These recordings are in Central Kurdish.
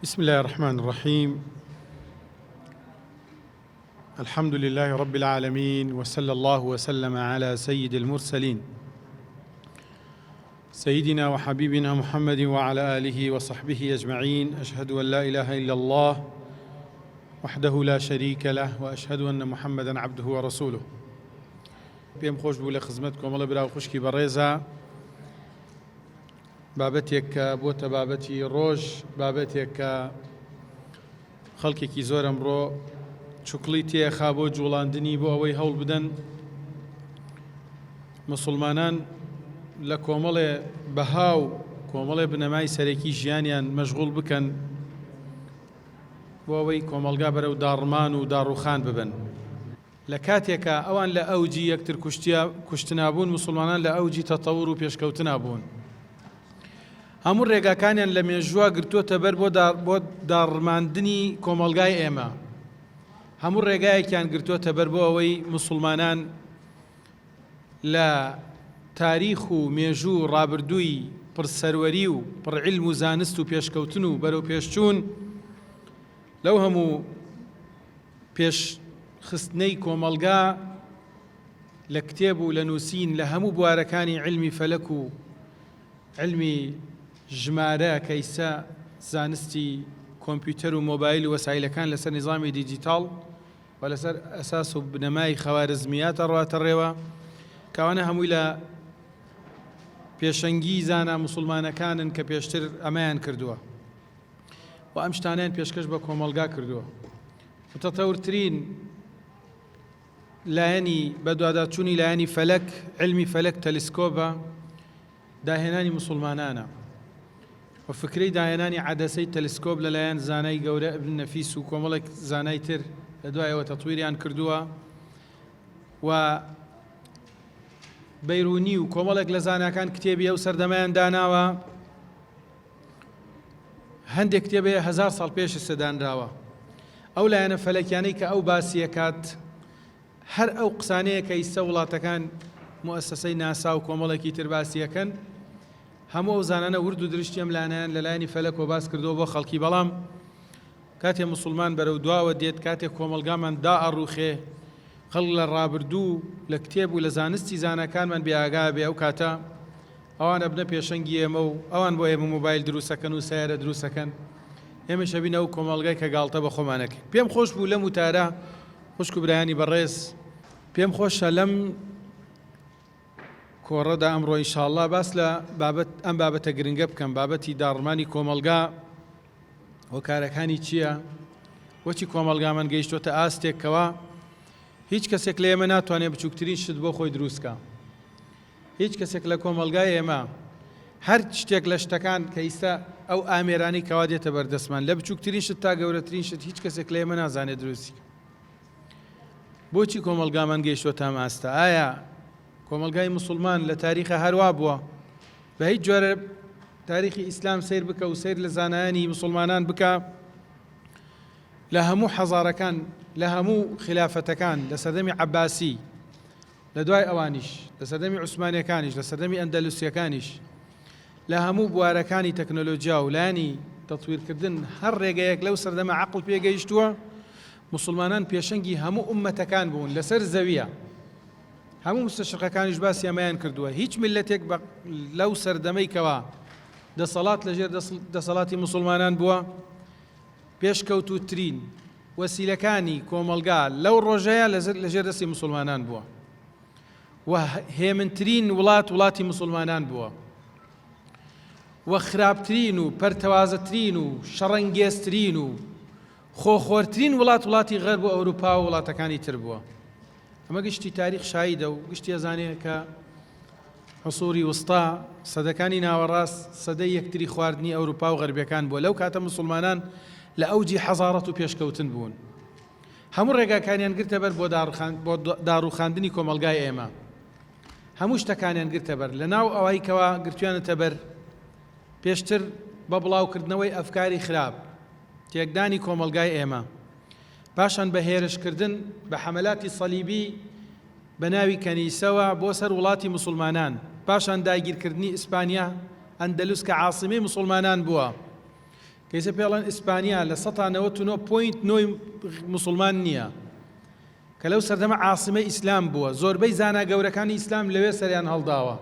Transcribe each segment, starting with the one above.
بسم الله الرحمن الرحیم الحمد لله رب العالمین وصلى الله وسلم على سيد المرسلين سيدنا وحبيبنا محمد وعلى آله وصحبه أجمعين أشهد أن لا إله إلا الله وحده لا شريك له وأشهد أن محمدا عبده ورسوله پێم خۆش بوو لە خزمەت کۆمەڵە برا و خوشکی بەڕێزا بابەتێک کە بۆتە بابەتی ڕۆژ، بابەتێک کە خەڵکێکی زۆر ئەمڕۆ چوکڵی تێخا بۆ جوڵاندنی بۆ ئەوەی هەوڵ بدەن مسلمانان لە کۆمەڵێ بەها و کۆمەڵێ بنەمای سەرەکی ژیانیان مەشغوڵ بکەن بۆ ئەوەی کۆمەڵگا بەرەو داڕمان و داڕوخان ببن. لە کاتێکا ئەوان لە ئەوجی یەکتر کوشتنا بوون، موسڵمانان لە ئەوجی تەتەور و پێشکەوتنا بوون. هەموو رێگاکانیان لە مێژووە گرتووەتە بەر بۆ داڕماندنی کۆمەڵگای ئێمە. هەموو رێگایەکیان گرتووەتە بەر بۆ ئەوەی موسڵمانان لە تاریخ و مێژوو و رابردووی پڕ سەروەری و پڕ عیلم و زانست و پێشکەوتن و بەرەوپێشچوون لەو هەموو پێش خستنەی کۆمەڵگا لە کتێب و لە نووسین لە هەموو بوارەکانی عیلمی فەلەک و عیلمی ژمارە کە ئیستا زانستی کۆمپیوتەر و مۆبایل و وەسایلەکان لەسەر نیزامی دیجیتاڵ و لەسەر ئەساس و بنەمای خەوارزمیات ئەڕواتە ڕێوە کە ئەوانە هەمووی لە پێشەنگی زانا موسڵمانەکانن کە پێشتر ئەمەیان کردووە. و ئەم شتانەیان پێشکەش بە کۆمەڵگا کردووە. متطورترین لایەنی بەدواداچوونی لایەنی فەلەک، عیلمی فەلەک تەلسکۆبە، داهێنانی موسڵمانانە و فکرەی داهێنانی عەدەسەی تەلسکۆب لەلایەن زانای گەورە ابن نەفیس و کۆمەڵێک زانای تر لە دوایەوە تەتویریان کردووە و بەیرونی و کۆمەڵێک لە زاناکان کتێبی ئەو سەردەمەیان داناوە. هەندێک کتێب هەیە هەزار ساڵ پێش ئێستا دانراوە ئەو لایەنە فەلەکیانەی کە ئەو باسیەکات هەر ئەو قسانەیە کە ئیستا وڵاتەکان موئەسەسەی ناسا و کۆمەڵێکی تر باسیەکەن هەموو ئەو زانانە ورد و درشتی ئەم لایەنەیان لە لایەنی فەلەکەوە باس کردووە بۆ خەڵکی بەڵام کاتێ موسڵمان بەرەو دواوە دێت کاتێک کۆمەڵگامان دائەڕوخێ خەڵک لە ڕابردوو لە کتێب و لە زانستی زاناکانمان بێ ئاگا بێ ئەو کاتە ئەوان ئەبنە پێشەنگی ئێمە و ئەوان بۆ ئێمە مۆبایل دروستەکەن و سەیارە دروستەکەن ئێمەش ئەبینە ئەو کۆمەڵگای کە گاڵتە بە خۆمان ئەکەین پێم خۆش بوو لەم وتارە خوشک و برایانی بەڕێز پێم خۆشە لەم کۆڕەدا ئەمڕۆ ئینشاڵڵا باس لە بابەت ئەم بابەتە گرنگە بکەم بابەتی داڕمانی کۆمەڵگا هۆکارەکانی چییە بۆچی کۆمەڵگامان گەیشتۆتە ئاستێکەوە هیچ کەسێک لە ئێمە ناتوانێت بچووکترین شت بۆ خۆی دروستکە هیچ کەسێک لە کۆمەڵگای ئێمە هەر شتێک لە شتەکان کە ئیستا ئەو ئامێرانەی کەوا دێتە بەردەستمان لە بچووکترین شت تا گەورەترین شت هیچ کەسێک لە ئێمە نازانێت دروستی بۆچی کۆمەڵگامان گەیشتووەتە ئەم ئاستە ئایا کۆمەڵگای مسلمان لە تاریخە هەروا بووە بە هیچ جۆرە تاریخی ئیسلام سیر بکە و سیر لە زانایانی مسلمانان بکە لە هەموو حەزارەکان لە هەموو خلافەتەکان لە سەردەمی عەباسی لە دوای ئەوانیش، لە سەردەمی عوسمانیەکانیش، لە سەردەمی ئەندەلوسیەکانیش، لە هەموو بوارەکانی تەکنۆلۆجیا و لایەنی تەتویرکردن هەر ڕێگەیەک لەو سەردەمە عەقڵ پێگەیشتووە، موسڵمانان پێشەنگی هەموو ئوممەتەکان بوون لەسەر زەویە. هەموو مستەشرقەکانیش باسی ئەمەیان کردووە. هیچ میللەتێک بە لەو سەردەمەی کەوا دەسەڵات لەژێر دەسەڵاتی موسڵمانان بووە، پێشکەوتووترین وەسیلەکانی کۆمەڵگا لەو ڕۆژەیا لەژێر دەستی موسڵمانان بووە و هێمنترین وڵات وڵاتی موسڵمانان بووە و خراپترین و پەرتەوازەترین و شەڕەنگێزترین و خۆخۆرترین وڵات وڵاتی غەرب و ئەوروپا و وڵاتەکانی تر بووە. ئەمە گشتی تاریخ شایدە و گشتی ئەزانێ کە عصوری وسطا، سەدەکانی ناوەڕاست، سەدەی یەکتری خواردنی ئەوروپا و غەربیەکان بووە، لەو کاتە موسڵمانان لە ئەوجی حەزاڕەت و پێشکەوتن بوون. هەموو ڕێگاکانیان گرتە بەر بۆ داڕوخاندنی کۆمەڵگای ئێمە. هەموو شتەکانیان گرتە بەر. لە ناو ئەوای کەوا گرتویانەتە بەر پێشتر بە بڵاوکردنەوەی ئەفکاری خراپ، تێکدانی کۆمەڵگای ئێمە. پاشان بە هێرشکردن بە حەمەلاتی سەلیبی بە ناوی کەنیسەوە بۆ سەر وڵاتی موسڵمانان، پاشان داگیرکردنی ئیسپانیا، ئەندەلوس کە عاسیمەی موسڵمانان بووە. کە ئیسە پێڵەن ئیسپانیا لە سەتا 99 point نۆی موسڵمان نییە کە لەو سەردەمە عاسمەی ئیسلام بووە زۆربەی زانا گەورەکانی ئیسلام لەوێ سەریان هەڵداوە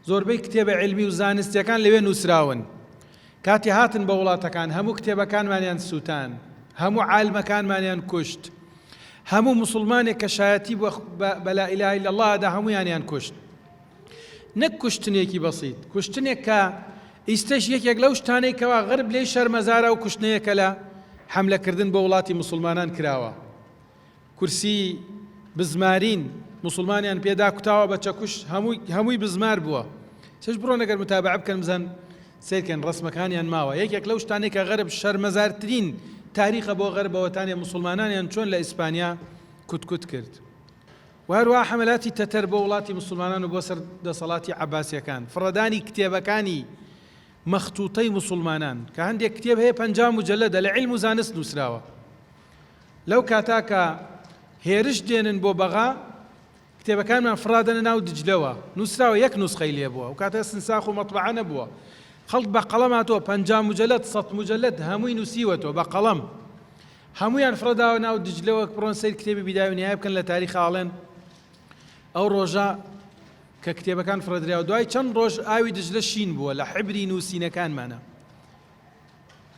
زۆربەی کتێبە عیلمی و زانستیەکان لەوێ نووسراون کاتی هاتن بە وڵاتەکان هەموو کتێبەکانمانیان سووتان هەموو عالمەکانمانیان کوشت هەموو موسڵمانێک کە شایەتی بە لا اله الا الله دا هەموویانیان کوشت نەک کوشتنێکی بەسیت کوشتنێک کە ئیستەش یەکێک لەو شتانەی کەوا غەرب لێی شەرمەزارە و کوشتنەیە کە لە حەملەکردن بۆ وڵاتی موسڵمانان کراوە کورسی بزمارین موسڵمانیان پێ داکوتاوە بە چەکوش هەمووی هەمووی بزمار بووە چش بڕۆن ئەگەر متابعە بکەن بزان سەیرکەن ڕسمەکانیان ماوە یەکێک لەو شتانەی کە غەرب شەرمەزارترین تاریخە بۆ غەربەوەتانێ موسڵمانانیان چۆن لە ئیسپانیا کوتکوت کرد و هەروەها حەمەلاتی تەتەر بۆ وڵاتی موسڵمانان و بۆ سەر دەسەڵاتی عەباسیەکان، فڕەدانی کتێبەکانی مەختوتەی موسڵمانان، کە هەندێک کتێب هەیە 50 موجەلەدە لە عیلم و زانست نووسراوە. لەو کاتا کە هێرش دێنن بۆ بەغا، کتێبەکانمان فڕادەنە ناو دجلەوە، نووسراوە یەک نوسخەی لێ بووە، ئەو کاتە ئستنساخ و مەتبەعە نەبووە، خەڵک بە قەڵەم هاتووە 50 موجەلەد، 100 موجەلەد هەمووی نووسیوەتەوە بە قەڵەم. هەموویان فڕێداوە ناو دجلە وەک بڕۆن سەیر کتێبی بیدایە و نیهایە بکەن لە تاریخا ئەڵێن ئەو ڕۆژە کە کتێبەکان فڕێدراوە دوای چەند ڕۆژ ئاوی دجلە شین بووە لە حبری نووسینەکانمانە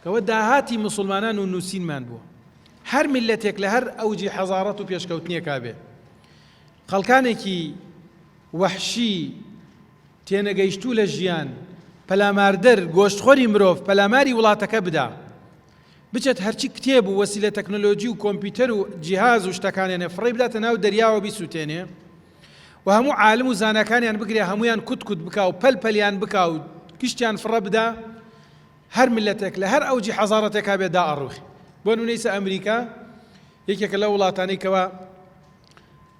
کەوە داهاتی مسلمانان و نووسینمان بووە هەر میلەتێک لە هەر ئەوجی حەزارەت و پێشکەوتنێکا بێ خەڵکانێکی وەحشی تێنەگەیشتوو لە ژیان پەلاماردەر گۆشتخۆری مرۆڤ پەلاماری وڵاتەکە بدا بچێت هەرچی کتێب و وەسیلە تەکنۆلۆجی و کۆمپیوتەر و جیهاز و شتەکانیانە فڕێی بداتە ناو دەریاوە بیسوتێنێ و هەموو عالم و زاناکانیان بگرێ هەموویان کوت کوت بکا و پەل پەلیان بکا و گشتیان فڕە بدا هەر میللەتێک لە هەر ئەوجی حەزاڕەتێکا بێ دائەڕوخێ بۆ نمونە ئیسە ئەمریکا یەکێکە لەو وڵاتانەی کەوا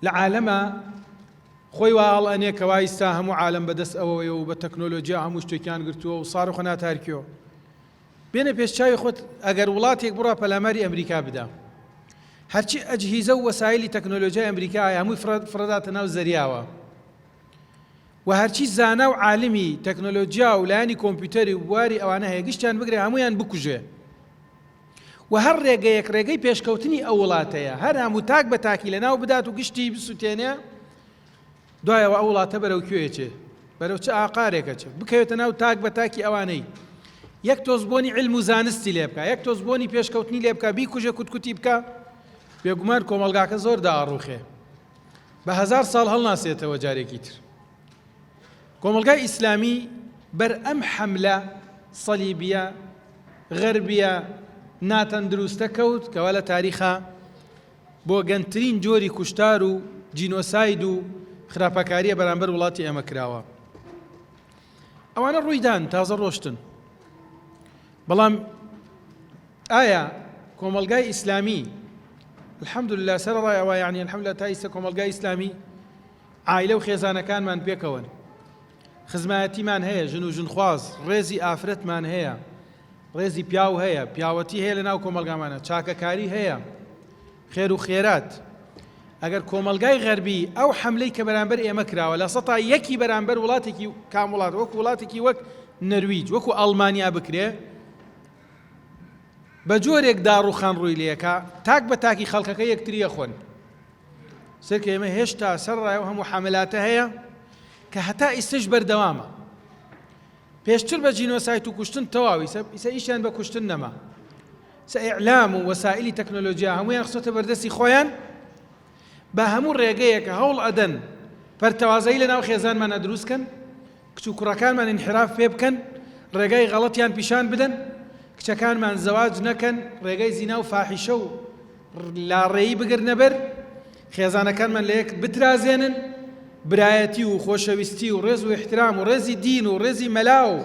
لە عالەما خۆی وا هەڵئەنێ کەوا ئیستا هەموو عالەم بەدەست ئەوەیە و بە تەکنۆلۆجیا هەموو شتێکیان گرتووە و ساروخە ناتارکیۆ بێنە پێش چاوی خۆت ئەگەر وڵاتێک بڕا پەلاماری ئەمریکا بدا هەرچی ئەجهیزە و وەسایلی تەکنۆلۆژیای ئەمریکا هەمووی فڕەداتە ناو زەریاوە و هەرچی زانا و عالمی تەکنۆلۆژیا و لایەنی کۆمپیوتەری و بواری ئەوانە هەیە گشتیان بگرێ هەمویان بکوژێ و هەر ڕێگەیەک ڕێگەی پێشکەوتنی ئەو وڵاتەیە هەر هەموو تاک بە تاکی لەناو بدات و گشتی بسووتێنێ دوایەوە ئەو وڵاتە بەرەو کوێ ئەچێ؟ بەرەو چ ئاقارێک ئەچێ؟ بکەوێتە ناو تاک بە تاکی ئەوانەی یەک تۆز بۆنی عیلم و زانستی لێ بکا، یەک تۆز بۆنی پێشکەوتنی لێ بکا، بیکوژێ کوتکوتی بکا، بێگومان کۆمەڵگاکە زۆر دائەڕووخێ. بە هەزار ساڵ هەڵناسێتەوە جارێکی تر. کۆمەڵگای ئیسلامی بەر ئەم حەملە سەلیبیە غەربیە ناتەندروستە کەوت کەوا لە تاریخا بۆ گەنترین جۆری کوشتار و جینۆساید و خراپەکاریە بەرامبەر وڵاتی ئێمە کراوە. ئەوانە ڕوویدان تازە ڕۆشتن. بەڵام ئایا کۆمەڵگای ئیسلامی الحمدلله سەرەڕای ئەوە یعنی الحمدلله تا ئیستا کۆمەڵگای ئیسلامی عایلە و خێزانەکانمان پێکەوەن خزمایەتیمان هەیە ژن و ژنخواز ڕێزی ئافرەتمان هەیە ڕێزی پیاو هەیە، پیاوەتی هەیە لەناو کۆمەڵگامانە، چاکەکاری هەیە، خێر و خێرات. ئەگەر کۆمەڵگای غەربی ئەو حەملەی کە بەرامبەر ئێمە کراوە لە سەتا یەکی بەرامبەر وڵاتێکی کام وڵات وەکو وڵاتێکی وەک نەرویج وەکو ئەڵمانیا بکرێ بە جۆرێک داڕوخان ڕووی لێکا تاک بە تاکی خەڵکەکە یەکتریە خۆن سەرکە ئێمە هێشتا سەر ڕایەوە هەموو حەملاتە هەیە کە هەتا ئیستش بەردەوامە پێشتر بە جینۆسایت و کوشتن تەواو ئیسە ئیسە ئیشیان بە کوشتن نەما سە ئیعلام و وەسائلی تەکنۆلۆژیا هەموویان خستۆتە بەردەستی خۆیان بە هەموو ڕێگەیەک هەوڵ ئەدەن پەرتەوازەیی لە ناو خێزانمانە دروست کەن کچ و کوڕەکانمان ئینحراف پێ بکەن ڕێگای غەڵەتیان پیشان بدەن کچەکانمان زەواج نەکەن ڕێگای زینا و فاحیشە و لاڕێی بگرنە بەر، خێزانەکانمان لە یەک بترازێنن، برایەتی و خۆشەویستی و ڕێز و ئیحترام و ڕێزی دین و ڕێزی مەلا و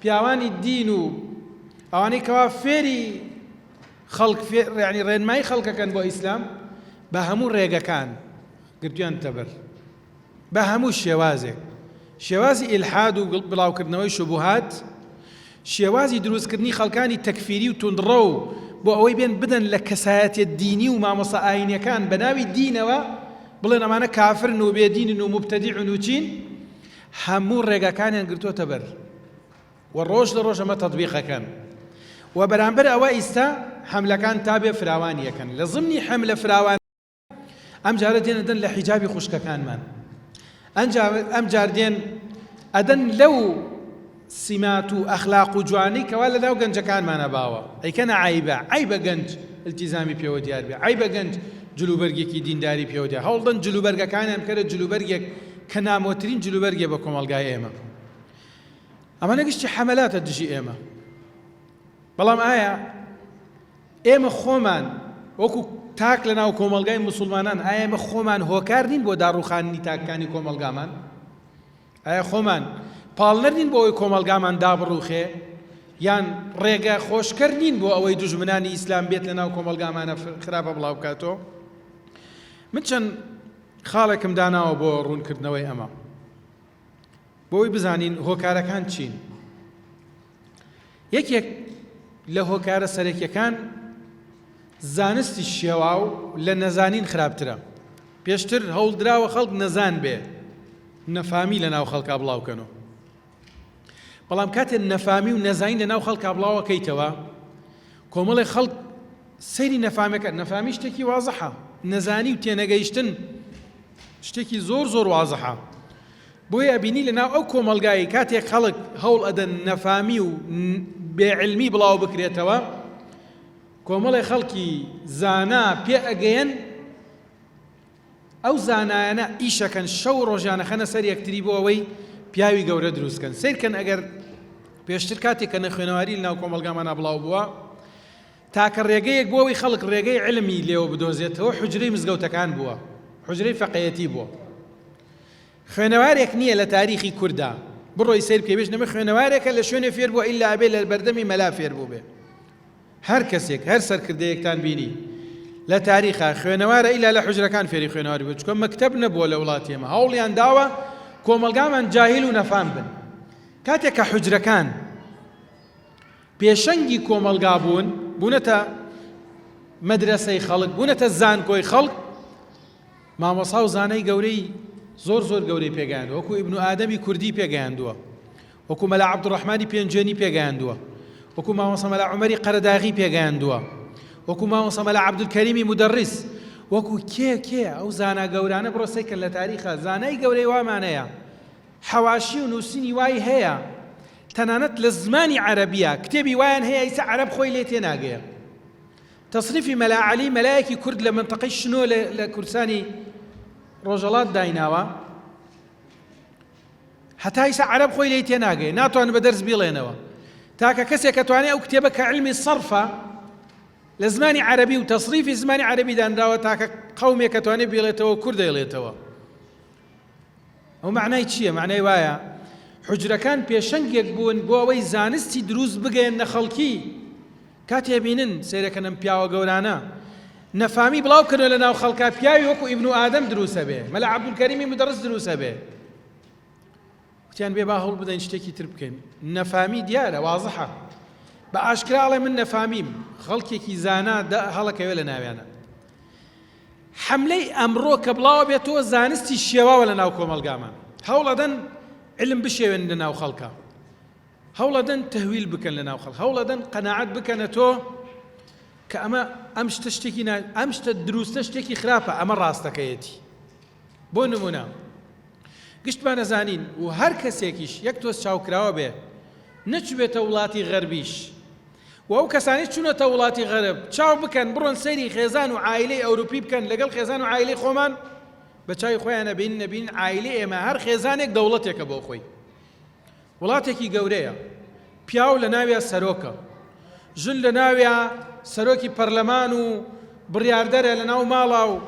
پیاوانی دین و ئەوانەی کەوا فێری خەڵک یعنی ڕێنمایی خەڵکەکەن بۆ ئیسلام بە هەموو ڕێگەکان گرتویانتە بەر. بە هەموو شێوازێک، شێوازی ئیلحاد و بڵاوکردنەوەی شوبوهات، شێوازی دروستکردنی خەڵکانی تەکفیری و توندڕەو بۆ ئەوەی بێن بدەن لە کەسایەتیە دینی و مامۆستا ئاینیەکان بە ناوی دینەوە بڵێن ئەمانە کافرن و بێدینن و موبتەدیعن و چین، هەموو ڕێگاکانیان گرتۆتە بەر. و ڕۆژ لە ڕۆژ ئەمە تەتبیق ئەکەن. و بەرامبەر ئەوە ئیستا حەملەکان تا بێ فراوان یەکەن لە زمنی حەملە فراوان ئەم جارە دێن ئەدەن لە حیجابی خوشکەکانمان ئەم جار دێن ئەدەن لەو سیمات و ئەخلاق و جوانی کەوا لە ناو گەنجەکانمانە باوە ئەیکەنە عیبە عیبە گەنج التیزامی پێوە دیار بێ عیبە گەنج جلوبەرگێکی دینداری پێوە دیار هەوڵدەن جلوبەرگەکانیان بکەرە جلوبەرگێک کە نامۆترین جلوبەرگێ بە کۆمەڵگای ئێمە ئەمانە گشتی حەمەلاتە دژی ئێمە بەڵام ئایا ئێمە خۆمان وەکو تاک لە ناو کۆمەڵگای مسلمانان ئایا ئێمە خۆمان هۆکار نین بۆ داڕوخاندنی تاکەکانی کۆمەڵگامان؟ ئایا خۆمان پاڵنەر نین بۆ ئەوەی کۆمەڵگامان دابڕوخێ یان ڕێگە خۆشکەر نین بۆ ئەوەی دوژمنانی ئیسلام بێت لە ناو کۆمەڵگامانە خراپە بڵاو بکاتەوە؟ من چەند خاڵێکم داناوە بۆ ڕوونکردنەوەی ئەمە بۆ ئەوەی بزانین هۆکارەکان چین. یەکێک لە هۆکارە سەرەکیەکان زانستی شێواو لە نەزانین خراپترە. پێشتر هەوڵدراوە خەڵک نەزان بێ، نەفامی لە ناو خەڵکا بڵاوکەنەوە. بەڵام کاتێ نەفامی و نەزانین لە ناو خەڵکا بڵاوەکەیتەوە، کۆمەڵێ خەڵک سەیری نەفامەکە، نەفامی شتێکی وازحە، نەزانی و تێنەگەیشتن شتێکی زۆر زۆر وازحە. بۆیە ئەبینی لەناو ئەو کۆمەڵگایەی کاتێک خەڵک هەوڵ ئەدەن نەفامی و بێ عیلمی بڵاو بکرێتەوە کۆمەڵێ خەڵکی زانا پێ ئەگەیەن ئەو زانایانە ئیشەکەن شەو ڕۆژیانە خەنە سەر یەکتری بۆ ئەوەی پیاوی گەورە دروستکەن سیرکەن ئەگەر پێشتر کاتێک کە نەخوێنەواری لەناو کۆمەڵگامانە بڵاو بووە تاکە ڕێگەیەک بۆ ئەوەی خەڵک ڕێگەی علمی لێوە بدۆزێتەوە حجرەی مزگەوتەکان بووە حجرەی فەقەیەتی بووە خوێنەوارێک نییە لە تاریخی کوردا بڕۆی سەیر بکەی بێژن ئەمە خوێنەوارێکە لە شوێنێ فێر بووە ئیلا ئەبێ لە بەردەمی مەلا فێر بووبێ هەر کەسێک هەر سەرکردەیەکتان بینی لە تاریخا خوێنەوارە ئیلا لە حوجرەکان فێری خوێنەواری بوو چونکە مەکتەب نەبووە لە وڵاتی ئێمە هەوڵیان داوە کۆمەڵگامان جاهیل و نەفام بن کاتێک کە حوجرەکان پێشەنگی کۆمەڵگا بوون بوونەتە مەدرەسەی خەڵک بوونەتە زانکۆی خەڵک مامۆسا و زانای گەورەی زۆر زۆر گەورەی پێگەیاندووە وەکو ئیبن ئادەمی کوردی پێگەیاندووە وەکو مەلا عەبدوڕەحمانی پێنجوێنی پێگەیاندووە وەکو مامۆستا مەلا عومەری قەرەداغی پێگەیاندووە وەکو مامۆستا مەلا عەبدولکەریمی مودەڕیس وەکو کێ کێ ئەو زانا گەورانە بڕۆ سەیرکەن لە تاریخا زانای گەورەی وامانەیە حەواشی و نووسینی وای هەیە تەنانەت لە زمانی عەرەبیە کتێبی وایان هەیە ئیسا عەرەب خۆی لێ تێناگەیە تەسریفی مەلا عەلی مەلایەکی کورد لە مەنتەقەی شنۆ لە کوردستانی ڕۆژەڵات دایناوە هەتا ئیسا عەرەب خۆی لێی تێناگەی ناتوانن بە دەرس بیڵێنەوە تاکە کەسێک کە توانێت ئەو کتێبە کە علمی سەرفە لە زمانی عەرەبی و تەسریفی زمانی عەرەبی دانراوە تاکە قەومێک کە توانێت بیڵێتەوە کورد دەیڵێتەوە ئەو مەعنای چییە؟ مەعنای وایە حوجرەکان پێشەنگێک بوون بۆ ئەوەی زانستی دروست بگەیەننە خەڵکی. کاتێ بینن سەیرەکەن ئەم پیاوە گەورانە نەفامی بڵاو کردنەوە لە ناو خەڵکا پیاوی وەکو ئیبن ئادەم دروست ئەبێ، مەلا عەبدولکەریمی مودەڕس دروست ئەبێ. وتیان بێ با هەوڵ بدەین شتێکی تر بکەین. نەفامی دیارە، وازحە. بە ئاشکرا ئەڵێ من نەفامیم، خەڵکێکی زانا هەڵەکەوێ لە ناویانە. حەملەی ئەمڕۆ کە بڵاوە بێتەوە زانستی شێواوە لە ناو کۆمەڵگامان هەوڵەدەن علم بشێوێن لە ناو خەڵکە هەوڵەدەن تەهویل بکەن لە ناو خەڵک هەوڵەدەن قەناعەت بکەنە تۆ کە ئەمە ئەم شتە شتێکی ئەم شتە دروستە شتێکی خراپە ئەمە ڕاستەکەیەتی بۆ نمونە گشتمان ئەزانین و هەر کەسێکیش یەک تۆز چاوکراوە بێ نەچوبێتە وڵاتی غەربیش و ئەو کەسانەی چونەتە وڵاتی غەرب چاو بکەن بڕۆن سەیری خێزان و عایلەی ئەوروپی بکەن لەگەڵ خێزان و عایلەی خۆمان بە چاوی خۆیان ئەبینن ئەبینن عایلەی ئێمە هەر خێزانێک دەوڵەتێکە بۆ خۆی وڵاتێکی گەورەیە پیاو لە ناویا سەرۆکە ژن لە ناویا سەرۆکی پەرلەمان و بڕیاردەرە لە ناو ماڵا و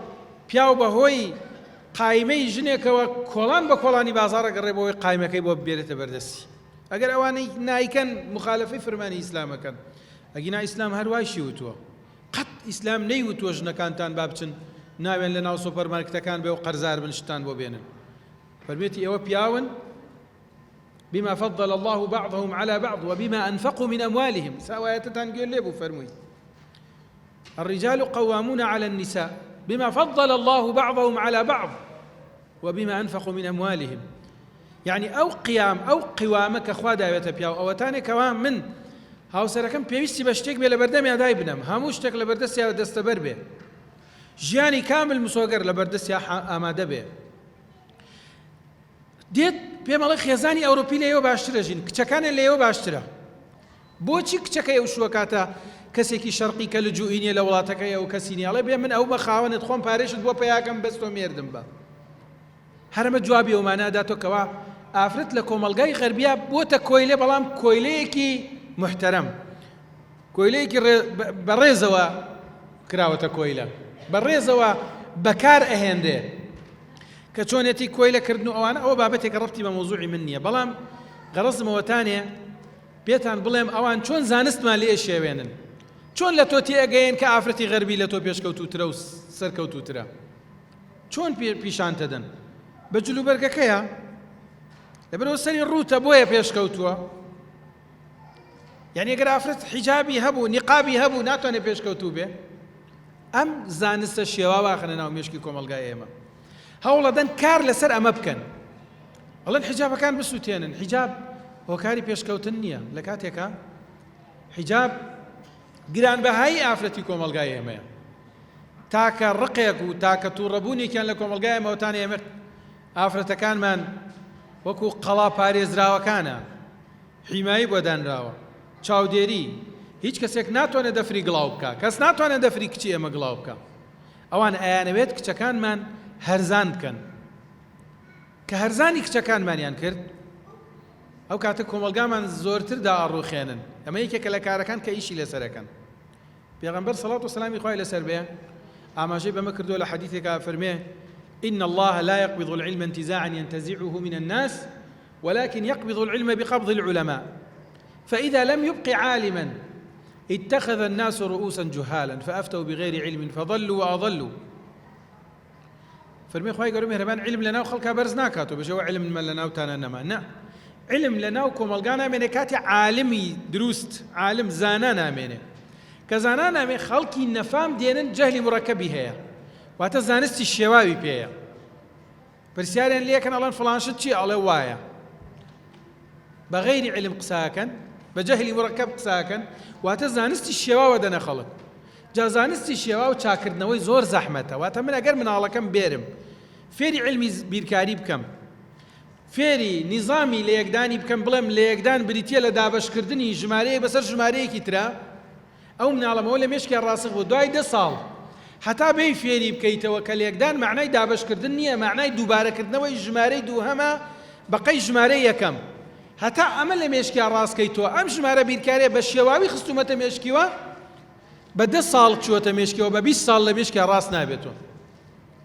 پیاو بە هۆی قایمەی ژنێکەوە کۆڵان بە کۆڵانی بازاڕە گەڕێ بۆ ئەوەی قایمەکەی بۆ بێرێتە بەردەستی ئەگەر ئەوانەی نایکەن مخالفەی فرمانی ئیسلام ئەکەن ئەگینا ئیسلام هەر وایشی وتووە قەت ئیسلام نەیوتووە ژنەکانتان با بچن ناوێن لە ناو سۆپەرمارکتەکان بێ و قەرزار بن شتان بۆ بێنن فەرمێتی ئێوە پیاون بما فضل الله بعضهم على بعض وبما أنفقوا من أموالهم ساوایەتتان گوێ لێ بوو فەرمووی الرجال قوامون على النساء بما فضل الله بعضهم على بعض وبما أنفقوا من أموالهم یعنی ئەو قیام ئەو قوامە کە خوا داوێتە پیاو ئەوەتانێ کەوا من هاوسەرەکەم پێویستی بە شتێک بێ لە بەردەمیا دایبنەم، هەموو شتێک لە بەردەستیا دەستەبەر بێ، ژیانی کامل مسۆگەر لە بەردەستیا ئامادە بێ. دێت پێم ئەڵێ خێزانی ئەوروپی لە ئێوە باشترە ژین، کچەکانیان لە ئێوە باشترە. بۆچی کچەکەی ئەو شووەکاتە کەسێکی شەرقی کە لجوئی نییە لە وڵاتەکەی ئەو کەسی نییە ئەڵێ بێ من ئەو بە خاوەنت خۆم پارێشت بۆ پەیاکەم بەس تۆ مێردم بە. هەر ئەمە جوابی ئەومانە ئەداتەوە کەوا ئافرەت لە کۆمەڵگای غەربیا بۆتە کۆیلە بەڵام کۆیلەیەکی محتەرەم کۆیلەیەکی بەڕێزەوە کراوەتە کۆیلە بەڕێزەوە بەکار ئەهێنرێ کە چۆنێتی کۆیلە کردن و ئەوانە ئەوە بابەتێکە ڕەبتی بە مەوزوعی من نییە بەڵام غەڕەزمەوەتانێ پێتان بڵێم ئەوان چۆن زانستمان لێ شێوێنن چۆن لە تۆ تێئەگەیەن کە ئافرەتی غەربی لە تۆ پێشکەوتووترە و سەرکەوتووترە چۆن پیشانتەدەن؟ بە جلوبەرگەکەیە؟ لەبەرئەوە سەری ڕووتە بۆیە پێشکەوتووە؟ یعنی ئەگەر ئافرەت حیجابی هەبوو نیقابی هەبوو ناتوانێت پێشکەوتوو بێ؟ ئەم زانستە شێواوە ئەخەنە ناو مێشکی کۆمەڵگای ئێمە هەوڵەدەن کار لەسەر ئەمە بکەن ئەڵێن حیجابەکان بسووتێنن حیجاب هۆکاری پێشکەوتن نییە لە کاتێکا حیجاب گرانبەهایی ئافرەتی کۆمەڵگای ئێمەیە تاکە ڕقێک و تاکە توڕەبوونێکیان لە کۆمەڵگای ئێمەوەتان ئێمە ئافرەتەکانمان وەکو قەڵا پارێزراوەکانە حیمایی بۆ دانراوە چاودێری هیچ کەسێک ناتوانێت دەفری گڵاو بکە کەس ناتوانێت دەفری کچی ئێمە گڵاو بکە ئەوان ئەیانەوێت کچەکانمان هەرزان بکەن کە هەرزانی کچەکانمانیان کرد ئەو کاتە کۆمەلگامان زۆرتر دائەڕوخێنن ئەمە یەکێکە لە کارەکان کە ئیشی لەسەرەکەن پێغەمبەر سەڵات و سەلامی خوای لەسەر بێ ئاماژەی بەمە کردووە لە حەدیثێکا فەرمێ إن الله لا يقبض العلم انتزاعا ينتزعه من الناس ولكن يقبض العلم بقبض العلماء فإذا لم يبق عالما اتخذ الناس رؤوسا جهالا فأفتوا بغير علم فضلوا وأضلوا فەرمی خوای گەورە میهرەبان علم لەناو خەڵکا بەرز ناکاتەوە بژەوە علم من لەناوتانە نەما نا علم لەناو کۆمەڵگا نامێنێ کاتی عالمی دروست عالم زانا نامێنێ کە زانا نامێ خەڵکی نەفام دێنن جەهلی مڕەکەبی هەیە واتە زانستی شێواوی پێیە پرسیاریان لێکەن ئەڵێن فڵان شت چییە ئەڵێ وایە بە غەیری علم قساکەن بە جەهلی مڕەکەب قساکەن واتە زانستی شێواوە دەنە خەڵک جا زانستی شێواو چاکردنەوەی زۆر زەحمەتە واتە من ئەگەر مناڵەکەم بێرم فێری علمی بیرکاری بکەم فێری نیزامی لەیەکدانی بکەم بڵێم لەیەکدان بریتیە لە دابەشکردنی ژمارەیەک بەسەر ژمارەیەکی ترا ئەو مناڵەمەوە لە مێشکیا ڕاسخ بوو دوای دە ساڵ هەتا بێی فێری بکەیتەوە کە لێکدان معنای دابەشکردن نییە معنای دووبارەکردنەوەی ژمارەی دووهەمە بەقەی ژمارەی یەکەم هەتا ئەمە لە مێشکیا ڕاستکەیتەوە ئەم ژمارە بیرکاریە بە شێواوی خستومەتە مێشکیوە بە دە ساڵ چووەتە مێشکیەوە بە 20 ساڵ لە مێشکیا ڕاست نابێتەوە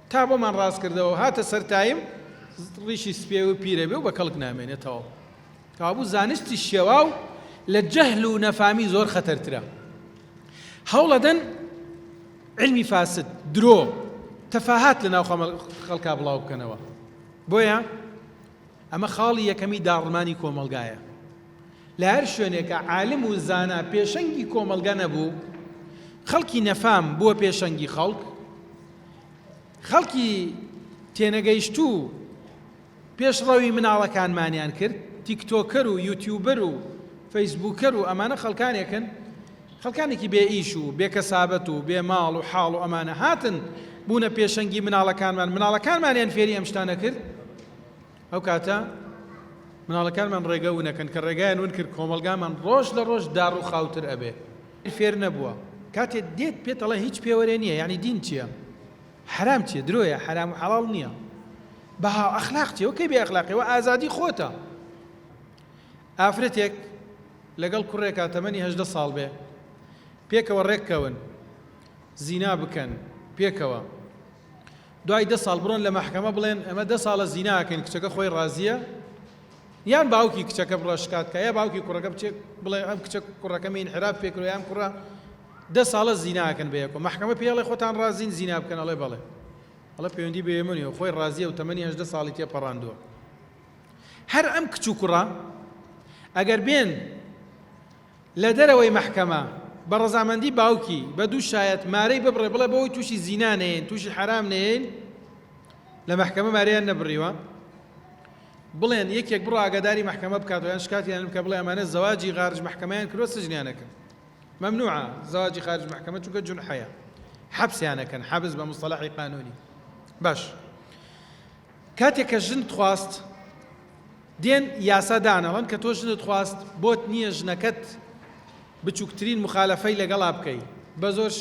تا بۆمان ڕاست کردەوە هاتە سەر تایم ڕیشی سپێ و پیرە بێ و بە کەڵک نامێنێتەوە کەوابوو زانستی شێواو لە جەهل و نەفامی زۆر خەتەرترە هەوڵەدەن علمی فاسد درۆ تەفاهات لە ناو خەڵکا بڵاو بکەنەوە بۆیە ئەمە خاڵی یەکەمی داڕمانی کۆمەڵگایە لە هەر شوێنێکا عالم و زانا پێشەنگی کۆمەڵگە نەبوو، خەڵکی نەفام بووە پێشەنگی خەڵک، خەڵکی تێنەگەیشتوو پێشڕەوی مناڵەکانمانیان کرد، تیکتۆکەر و یوتیوبەر و فەیسبووکەر و ئەمانە خەڵکانێکن، خەڵکانێکی بێ ئیش و بێ کەسابەت و بێ ماڵ و حاڵ و ئەمانە هاتن بوونە پێشەنگی مناڵەکانمان، مناڵەکانمانیان فێری ئەم شتانە کرد. ئەو کاتە مناڵەکانمان ڕێگە ونەکەن کە ڕێگایان ون کرد کۆمەڵگامان ڕۆژ لە ڕۆژ داڕوخاوتر ئەبێ. فێر نەبووە کاتێ دێت پێت ئەڵێ هیچ پێوەرێ نییە یانی دین چییە حەرام چییە درۆیە حەرام و حەڵاڵ نییە بەها ئەخلاق چییە وەکەی بێ ئەخلاقی وە ئازادی خۆتە ئافرەتێک لەگەڵ کوڕێکا تەمەنی 18 ساڵ بێ پێکەوە ڕێککەون زینا بکەن پێکەوە دوای دە ساڵ بڕۆن لە مەحکەمە بڵێن ئەمە دە ساڵە زینا ئەکەین کچەکە خۆی ڕازیە یان باوکی کچەکە بڕە شکات کە یا باوکی کوڕەکە بچێت بڵێ ئەم کچە کوڕەکەمی ئینحراف پێکرۆ یان کوڕە دە ساڵە زینا ئەکەن بە یەکەوە مەحکەمە پێڵێ خۆتان ڕازین زینا بکەن ئەڵێ بەڵێ ئەڵێ پەیوەندی بە ئێمە نییە خۆی ڕازیە و تەمەنی 18 ساڵی تێپەڕاندووە هەر ئەم کچ و کوڕە ئەگەر بێن لە دەرەوەی مەحکەمە بە ڕەزامەندی باوکی بە دوو شایەت مارەی ببڕێ بڵێ بەوەی تووشی زینا نەیەین تووشی حەرام نەیەین لە مەحکەمە مارەیان نەبڕیوە. بڵێن یەکێک بڕۆ ئاگاداری مەحکەمە بکاتەوە یان شکاتیان بکە بڵێ ئەمانە زەواجی غارج مەحکەمەیان کردوە سجنیان ئەکەن مەمنوعە زەواجی خارج مەحکەمە چونکە جونحەیە حەبسیان ئەکەن حەبس بە مستەڵەحی قانونی باش کاتێک کە ژنت خواست دێن یاسا دانەڵن کە تۆ ژنت خواست بۆت نییە ژنەکەت بچووکترین مخالفەی لەگەڵا بکەی بە زۆر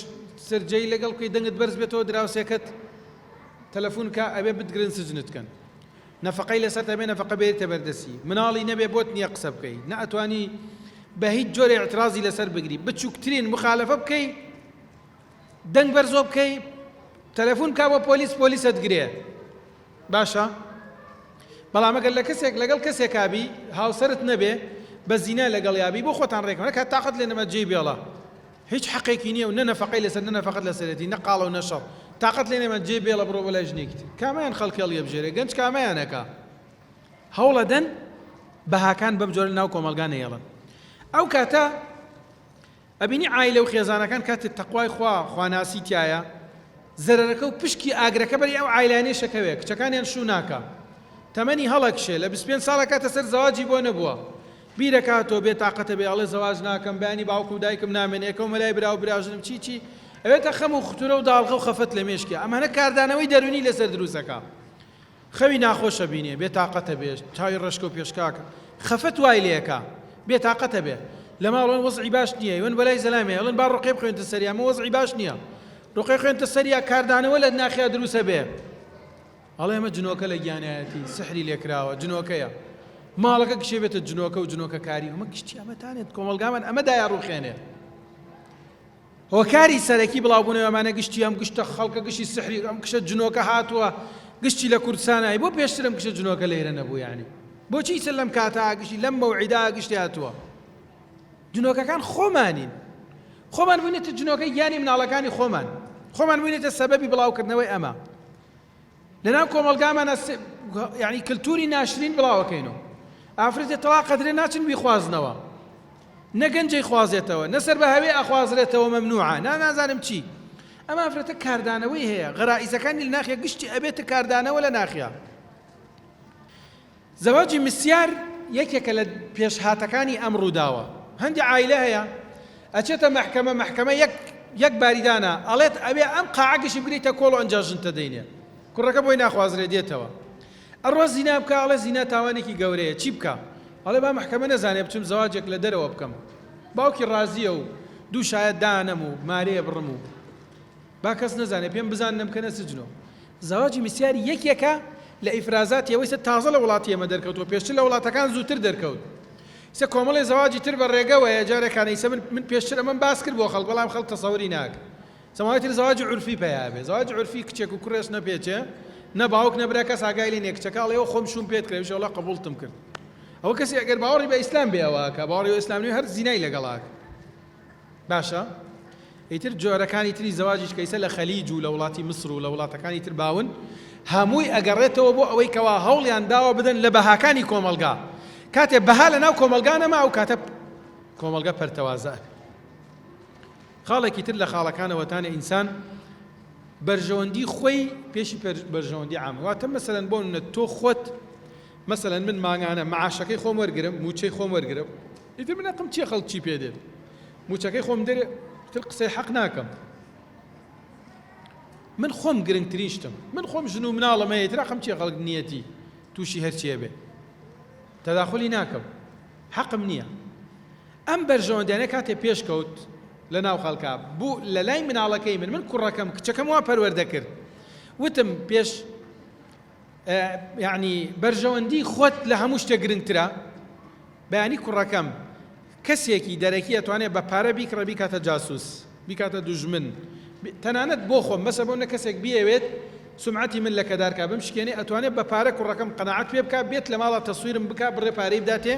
سرجەی لەگەڵ بکەی دەنگت بەرز بێتەوە دراوسێکەت تەلەفۆن کە ئەبێ بتگرن سجنت کەن نەفەقەی لەسەرتە بێ نەفەقە بێریتە بەردەسی مناڵی نەبێ بۆت نیە قسە بکەی نە ئەتوانی بە هیچ جۆرێ اعترازی لەسەر بگری بچووکترین مخالفە بکەی دەنگ بەرزۆ بکەی تەلەفۆن کا بۆ پۆلیس پۆلیسەت گرێ باشە بەڵام ئەگەر لە کەسێک لەگەڵ کەسێکابی هاوسەرت نەبێ بە زینا لەگەڵ یابی بۆ خۆتان ڕێکەوە کە تاقەت لێ نەما جێی بێڵە هیچ حەقێکی نیە و نە نەفەقەی لەسەر نە نەفەقەت لەسەرێتی نە قاڵە و نە شەڕ تاقەت لێ نەما جێی بێڵە بڕۆ بۆ لای ژنێکی تر کامەیان خەڵک هەڵیەبژێرێ گەنج کامەیان ئەکا هەوڵەدەن بەهاکان بەم جۆرە ناو کۆمەڵگا نەیەڵن ئەو کاتە ئەبینی عایلە و خێزانەکان کاتێ تەقوای خوا خواناسی تایە زەرەرەکە و پشکی ئاگرەکە بەری ئەو عایلانەی شەکەوێ کچەکانیان شوو ناکا تەمەنی هەڵەکشێ لە 25 ساڵە کاتە سەر زەواجی بۆ نەبووە بیرەکاتەوە بێ تاقەتە بێ ئەڵێ زەواج ناکەم بەیانی باوکم و دایکم نامێنێ ئەکەومە لای برا و براژنم چی چی ئەوێتە خەم و ختورە و داڵغە و خەفەت لە مێشکیا ئەمانە کاردانەوەی دەروونی لەسەر دروست ئەکا خەوی ناخۆشە بینێ بێ تاقەتە بێ چاوی ڕەشکە و پێشکاکە خەفەت وای لێکا بێ تاقەتە بێ لە ماڵەوەن وەزعی باش نییە یوەن بەلای زەلامێ ئەڵێن با ڕقێ بخوێنتە سەریا ئەمە وەزعی باش نییە ڕقێ خوێنتە سەریا کاردانەوە لە ناخیا دروسە بێ ئەڵێ ئەمە جنۆکە لە گیانایەتی سحری لێکراوە جنۆکەیە ماڵەکە گشێ بێتە جنۆکە و جنۆکە کاری ئەمە گشتی ئەمەتانێت کۆمەڵگامان ئەمە دایە ڕوخێنێ هۆکاری سەرەکی بڵاوبوونەوە ئەمانە گشتی ئەم گشتە خەڵکە گشتی سحری ئەم کشە جنۆکە هاتووە گشتی لە کوردستانای بۆ پێشتر ئەم کشە جنۆکە لێرە نەبوو یعنی بۆچی سەر لەم کاتە گشتی لەم مەوعیدا گشتی هاتووە جنۆکەکان خۆمانین خۆمان بووینەتە جنۆکە گیانی مناڵەکانی خۆمان خۆمان بووینەتە سەبەبی بڵاوکردنەوەی ئەمە لەناو کۆمەڵگامانە یعنی کللتوری ناشرین بڵاوەکەینەوە ئافرەتێ تەڵاق قەدرێ ناچن بیخوازنەوە نە گەنجەی خوازێتەوە نە سەر بە هەوێ ئەخوازرێتەوە مەمنوعە نا نازانم چی ئەم ئافرەتە کاردانەوەی هەیە غەرائیزەکانی لە ناخیا گشتی ئەبێتە کاردانەوە لە ناخیا زەواجی مسیار یەکێکە لە پێشهاتەکانی ئەم ڕووداوە. هەندێ عایلە هەیە ئەچێتە مەحکەمە، مەحکەمە یەک یەک باری دانا ئەڵێت ئەوێ ئەم قاعە گشتی بگریتە کۆڵ و ئەنجا ژنتە دەینێ. کوڕەکە بۆی ناخوازرێ دێتەوە. ئەڕوا زینا بکا ئەڵێ زینا تاوانێکی گەورەیە چی بکا؟ ئەڵێ با مەحکەمە نەزانێ بچم زەواجێک لە دەرەوە بکەم. باوکی ڕازییە و دوو شایەت دانەم و مارەیە بڕم و با کەس نەزانێ پێم بزانن نەمکەنە سجنۆ. زەواجی مسیاری یەکێکە لە ئیفرازاتی ئەوەی سە تازە لە وڵاتی ئێمە دەرکەوتووە پێشتر لە وڵاتەکان زووتر دەرکەوت سە کۆمەڵی زەواجی تر بە ڕێگەوەیە جارێکانە ئیسە من من پێشتر ئەمەم باس کرد بۆ خەڵک بەڵام خەڵک تەسەوری ناکرد سەماوی تر زەواجی عورفی پەیا بێ زەواجی عورفی کچێک و کوڕێش نەپێچێ نە باوک نە برا کەس ئاگای لێ نییە کچەکە ئەڵێ ئەوە خۆم شووم پێت کرد ئەویش ئەڵێ قبوڵتم کرد ئەوە کەسی ئەگەر باوەڕی بە ئیسلام بێ ئەوە ئەکا باوەڕی بە ئیسلام نییە هەر زینای لەگەڵ ئەکا باشە ئیتر جۆرەکانی تری زەواجیش کە ئیسە لە خەلیج و لە وڵاتی میسر و لە وڵاتەکانی تر باون هەمووی ئەگەڕێتەوە بۆ ئەوەی کەوا هەوڵیان داوە بدەن لە بەهاکانی کۆمەڵگا کاتێ بەها لە ناو کۆمەڵگا نەما ئەو کاتە کۆمەڵگە پەرتەوازە خاڵێکی تر لە خاڵەکانەوەتانە ئینسان بەرژەوەندی خۆی پێشی بەرژەوەندی عام واتە مەسەلەن بۆ نمونە تۆ خۆت مەسەلەن من مانگانە معاشەکەی خۆم وەرگرم موچەی خۆم وەرگرم ئیتر من ئەقم چیە خەڵک چی پێ دێت موچەکەی خۆم دەرێ تر قسەی حەق ناکەم من خۆم گرنگترین شتم من خۆم ژن و مناڵم هەیە تر ئەقم چیە خەڵک نیەتی تووشی هەرچیە بێ تەداخلی ناکەم حەقم نییە ئەم بەرژەوەندیانە کاتێ پێش کەوت لە ناو خەڵکا بوو لە لای مناڵەکەی من من کوڕەکەم کچەکەم وا پەروەردە کرد وتم پێش یعنی بەرژەوەندی خۆت لە هەموو شتێک گرنگترە بەیانی کوڕەکەم کەسێکی دەرەکی ئەتوانێت بە پارە بیکڕە بیکاتە جاسوس بیکاتە دوژمن تەنانەت بۆ خۆم بەسە بۆ نە کەسێک بیەوێت سمعەتی من لە کەدارکا بمشکێنێ ئەتوانێت بە پارە کوڕەکەم قەناعەت پێ بکا بێت لە ماڵە تەسویرم بکا بڕێ پارەی بداتێ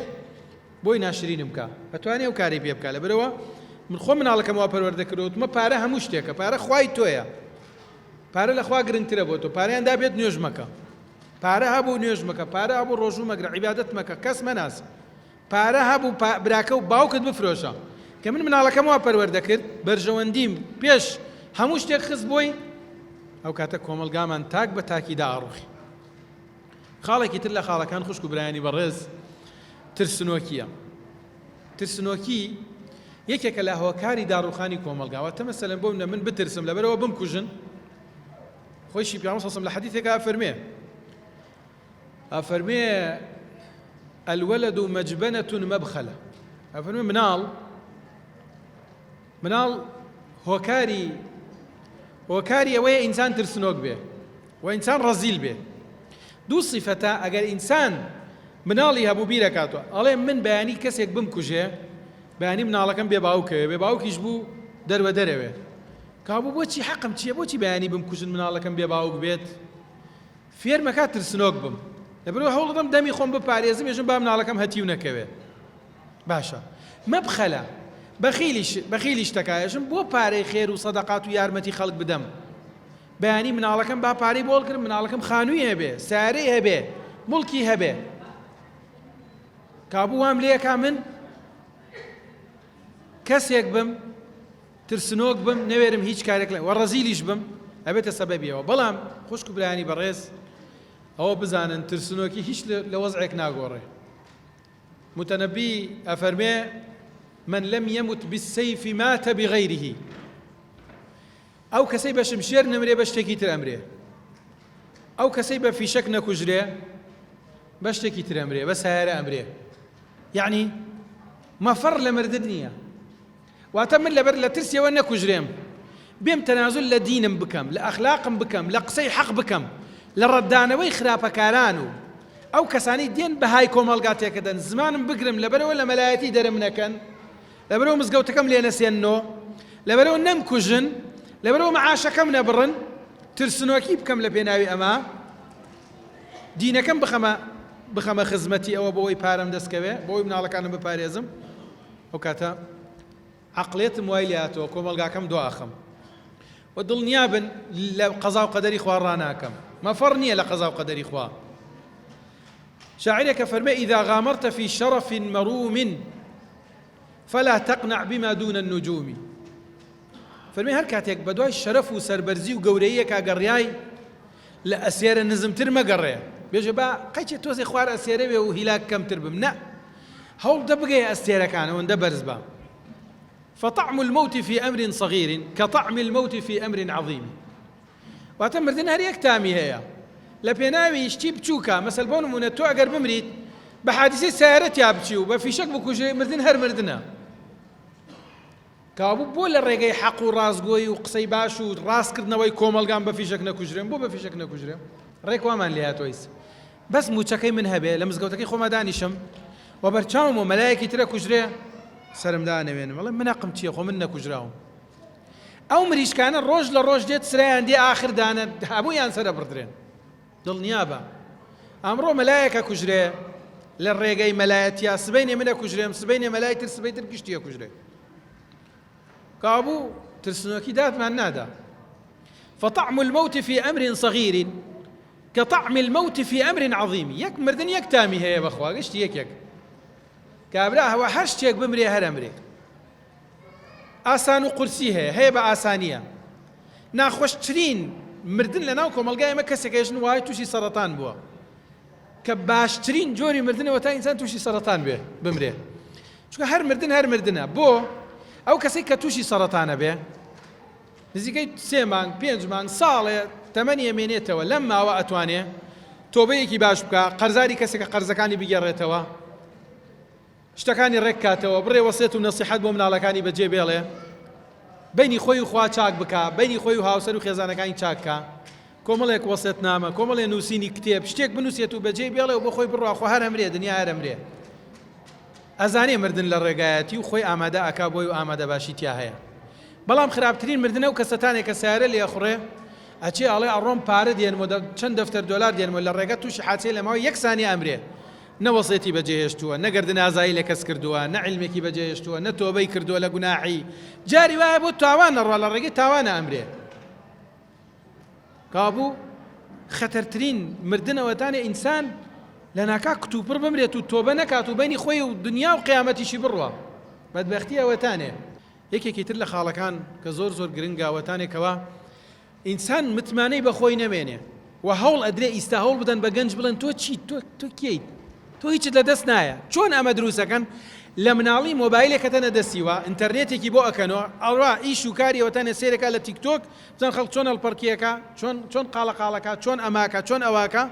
بۆی ناشرینم بکا ئەتوانێ ئەو کارەی پێ بکا لەبەرئەوە من خۆم مناڵەکەم وا پەروەردە کردووە وتمە پارە هەموو شتێکە پارە خوای تۆیە پارە لە خوا گرنگترە بۆ تۆ پارەیان دابێت نوێژ مەکە پارە هەبوو نوێژ مەکە پارە هەبوو ڕۆژوو مەگرە عیبادەت مەکە کەس مەناس پارە هەبوو براکە و باوکت بفرۆشە کە من مناڵەکەم وا پەروەردە کرد بەرژەوەندیم پێش هەموو شتێک خست بۆی ئەو کاتە کۆمەڵگامان تاک بە تاکی داڕوخی. خاڵێکی تر لە خاڵەکان خوشک و برایانی بەڕێز ترسنۆکییە. ترسنۆکی یەکێکە لە هۆکاری داڕوخانی کۆمەڵگا. واتە مەسەلەن بۆ منە من بترسم لەبەرەوە بمکوژن، خۆیشی پیامبەر صلی الله علیه و سلم لە حەدیثێکا ئەفەرمێ ئەفەرمێ الولد مجبنة مبخلة، ئەفەرمێ مناڵ مناڵ هۆکاری هۆکاری ئەوەیە ئینسان ترسنۆک بێ و ئینسان ڕەزیل بێ. دوو سیفەتە ئەگەر ئینسان مناڵی هەبوو بیرەکاتەوە ئەڵێ من بەیانی کەسێک بمکوژێ بەیانی مناڵەکەم بێ باوکەوێ بێ باوکیش بوو دەروە دەرەوێ کابوو بۆچی حەقم چییە بۆچی بەیانی بمکوژن مناڵەکەم بێ باوک بێت فێرمەکا ترسنۆک بم لەبەرئەوە هەوڵدەدەم دەمی خۆم بپارێزم ێژم با مناڵەکەم هەتیو نەکەوێ باشە مەبخەلە بەخیلیش بەخیلیش تەکا ێژم بۆ پارەی خێر و سەدەقات و یارمەتی خەڵک بدەم بەیانی مناڵەکەم با پارەی بۆ هەڵکرم مناڵەکەم خانووی هەبێ سارەی هەبێ مڵکی هەبێ کابوو وام لێکا من کەسێک بم ترسنۆک بم نەوێرم هیچ کارێک لە وە ڕەزیلیش بم ئەبێتە سەبەبی ئەوە بەڵام خوشک و برایانی بەڕێز ئەوە بزانن ترسنۆکی هیچ لە وەزعێک ناگۆڕێ متنبی ئەفەرمێ من لم يمت بالسيف مات بغيره ئەو کەسەی بە شمشێر نەمرێ بە شتێکی تر ئەمرێ ئەو کەسەی بە فیشەک نەکوژرێ بە شتێکی تر ئەمرێ بە سایارە ئەمرێ یعنی مەفەڕ لە مردن نییە واتە من لەبەر لە ترسیەوە نەکوژرێم بێم تەنازول لە دینم بکەم لە ئەخلاقم بکەم لە قسەی حەق بکەم لە ڕەتدانەوەی خراپەکاران و ئەو کەسانەی دێن بەهای کۆمەڵگا تێکەدەن زمانم بگرم لەبەرئەوە لە مەلایەتی دەرم نەکەن لەبەرئەوە مزگەوتەکەم لێ نەسێننۆ لەبەرئەوە نەمکوژن لەبەرئەوە معاشەکەم نەبڕن ترسنۆکی بکەم لە پێناوی ئەمە دینەکەم بخەمە بخەمە خزمەتی ئەوە بۆ ئەوەی پارەم دەستکەوێ بۆ ئەوەی مناڵەکانم بپارێزم ئەو کاتە عەقڵیەتم وای لێهاتووە کۆمەڵگاکەم دواخەم و دڵنیابن لە قەزا و قەدەری خوا ڕاناکەم مەفەڕ نییە لە قەزا و قەدەری خوا شاعرێکە فەرمێ إذا غامرت في شرف مروم فلا تقنع بما دون النجوم فەرمی هەر کاتێک بە دوای شەرەف و سەربەرزی و گەورەیەکا گەڕیای لە ئەسێرە نزمتر مەگەڕێ بێژە با قەیچێ تۆزێ خوار ئەسێرە بێ و هیلاک کەمتر بم نە هەوڵدە بگەیە ئەستێرەکان ئەوەندە بەرز بە فطعم الموت في أمر صغير كطعم الموت في أمر عظيم واتە مردن هەر یەک تامی هەیە لە پێناوی شتی بچووکە مەسەل بۆ نمونە تۆ ئەگەر بمریت بە حادیسەی سیارە تیا بچی و بە فیشەک بکوژێ مردن هەر مردنە کەوابوو بۆ لە ڕێگەی حەق و ڕاستگۆیی و قسەی باش و ڕاستکردنەوەی کۆمەڵگام بە فیشەک نەکوژرێم؟ بۆ بە فیشەک نەکوژرێم؟ ڕێک وامان لێهاتووە ئیس بەس مووچەکەی من هەبێ لە مزگەوتەکەی خۆما دانیشم و بەرچاوم و مەلایەکی ترە کوژرێ سەرم دانەوێنم ئەڵێم من حەقم چییە خۆ من نەکوژراوم ئەو مریشکانە ڕۆژ لە ڕۆژ دێت سرایان دێ ئاخر دانە هەموویان سەرە بڕدرێن دڵنیابە ئەمڕۆ مەلایەک ئەکوژرێ لە ڕێگەی مەلایەتیا سبەینێ من ئەکوژرێم سبەینێ مەلای تر سبەی تر گشتی ئەکوژرێ کابوو ترسنۆکی دادمان نادا فطعم الموت في أمر صغير كطعم الموت في أمر عظيم یەک مردن یەک تامی هەیە بەخوا گشتی یەکێک کابرا هەوە هەر شتێک بمرێ هەر ئەمرێ ئاسان و قورسی هەیە، هەیە بە ئاسانییە. ناخۆشترین مردن لەناو کۆمەڵگای ئێمە کەسێک ئێژن وای تووشی سەرەتان بووە کە باشترین جۆری مردنەوە تا ئینسان تووشی سەرەتان بێ بمرێ چونکە هەر مردن هەر مردنە بۆ ئەو کەسێک کە تووشی سەرەتانە بێ نزیکەی سێ مانگ پێنج مانگ ساڵێ تەمەنی ئەمێنێتەوە لەم ماوە ئەتوانێ تۆبەیەکی باش بکە قەرزاری کەسێکە قەرزەکانی بگێڕێتەوە شتەکانی ڕێک کاتەوە، بڕێ وەسێت و نەسیحەت بۆ مناڵەکانی بەجێ بێڵێ، بەینی خۆی و خوا چاک بکا، بەینی خۆی و هاوسەر و خێزانەکانی چاک کا، کۆمەڵێک وەسێتنامە، کۆمەڵێ نووسینی کتێب، شتێک بنووسێت و بەجێی بێڵێ و بۆ خۆی بڕوا، خۆ هەر ئەمرێ، دنیا هەر ئەمرێ. ئەزانێ مردن لە ڕێگایەتی و خۆی ئامادە ئەکا بۆی و ئامادەباشی تیا هەیە. بەڵام خراپترین مردن ئەو کەسەتانێ کە سەیارە لێ ئەخوڕێ، ئەچێ ئەڵێ ئەڕۆم پارە دێنمەوە، چەند دەفتەر دۆلار دێنمەوە، لە ڕێگە تووشی حادسەی لە ماوەی یەک سانیە ئەمرێ. نە وەسێتی بەجێهێشتووە، نە گەردن ئازایی لە کەس کردووە، نە عیلمێکی بەجێهێشتووە، نە تۆبەی کردووە لە گوناحی، جاری وایە بۆ تاوان ئەڕوا لە ڕێگەی تاوانە ئەمرێ. کەوابوو خەتەرترین مردن ئەوەتانێ ئینسان لەناکا کتوپڕ بمرێت و تۆبە نەکات و بەینی خۆی و دنیا و قیامەتیشی بڕوا. بەدبەختی ئەوەتانێ. یەکێکی تر لە خاڵەکان کە زۆر زۆر گرنگە ئەوەتانێ کەوا ئینسان متمانەی بە خۆی نەمێنێ. و هەوڵ ئەدرێ ئیستا هەوڵ بدەن بە گەنج بڵێن تۆ چیت تۆ تۆ کێیت تۆ هیچت لە دەست نایە چۆن ئەمە دروستەکەن لە مناڵی مۆبایلێکەتەنە دەستیوە ئینتەرنێتێکی بۆ ئەکەنەوە ئەڕوا ئیش و کاری ئەوەتانە سێرەکە لە تیک تۆک بزان خەڵک چۆن هەڵپەڕکیەکە چۆن چۆن قاڵە قاڵەکە چۆن ئەماکە چۆن ئەواکە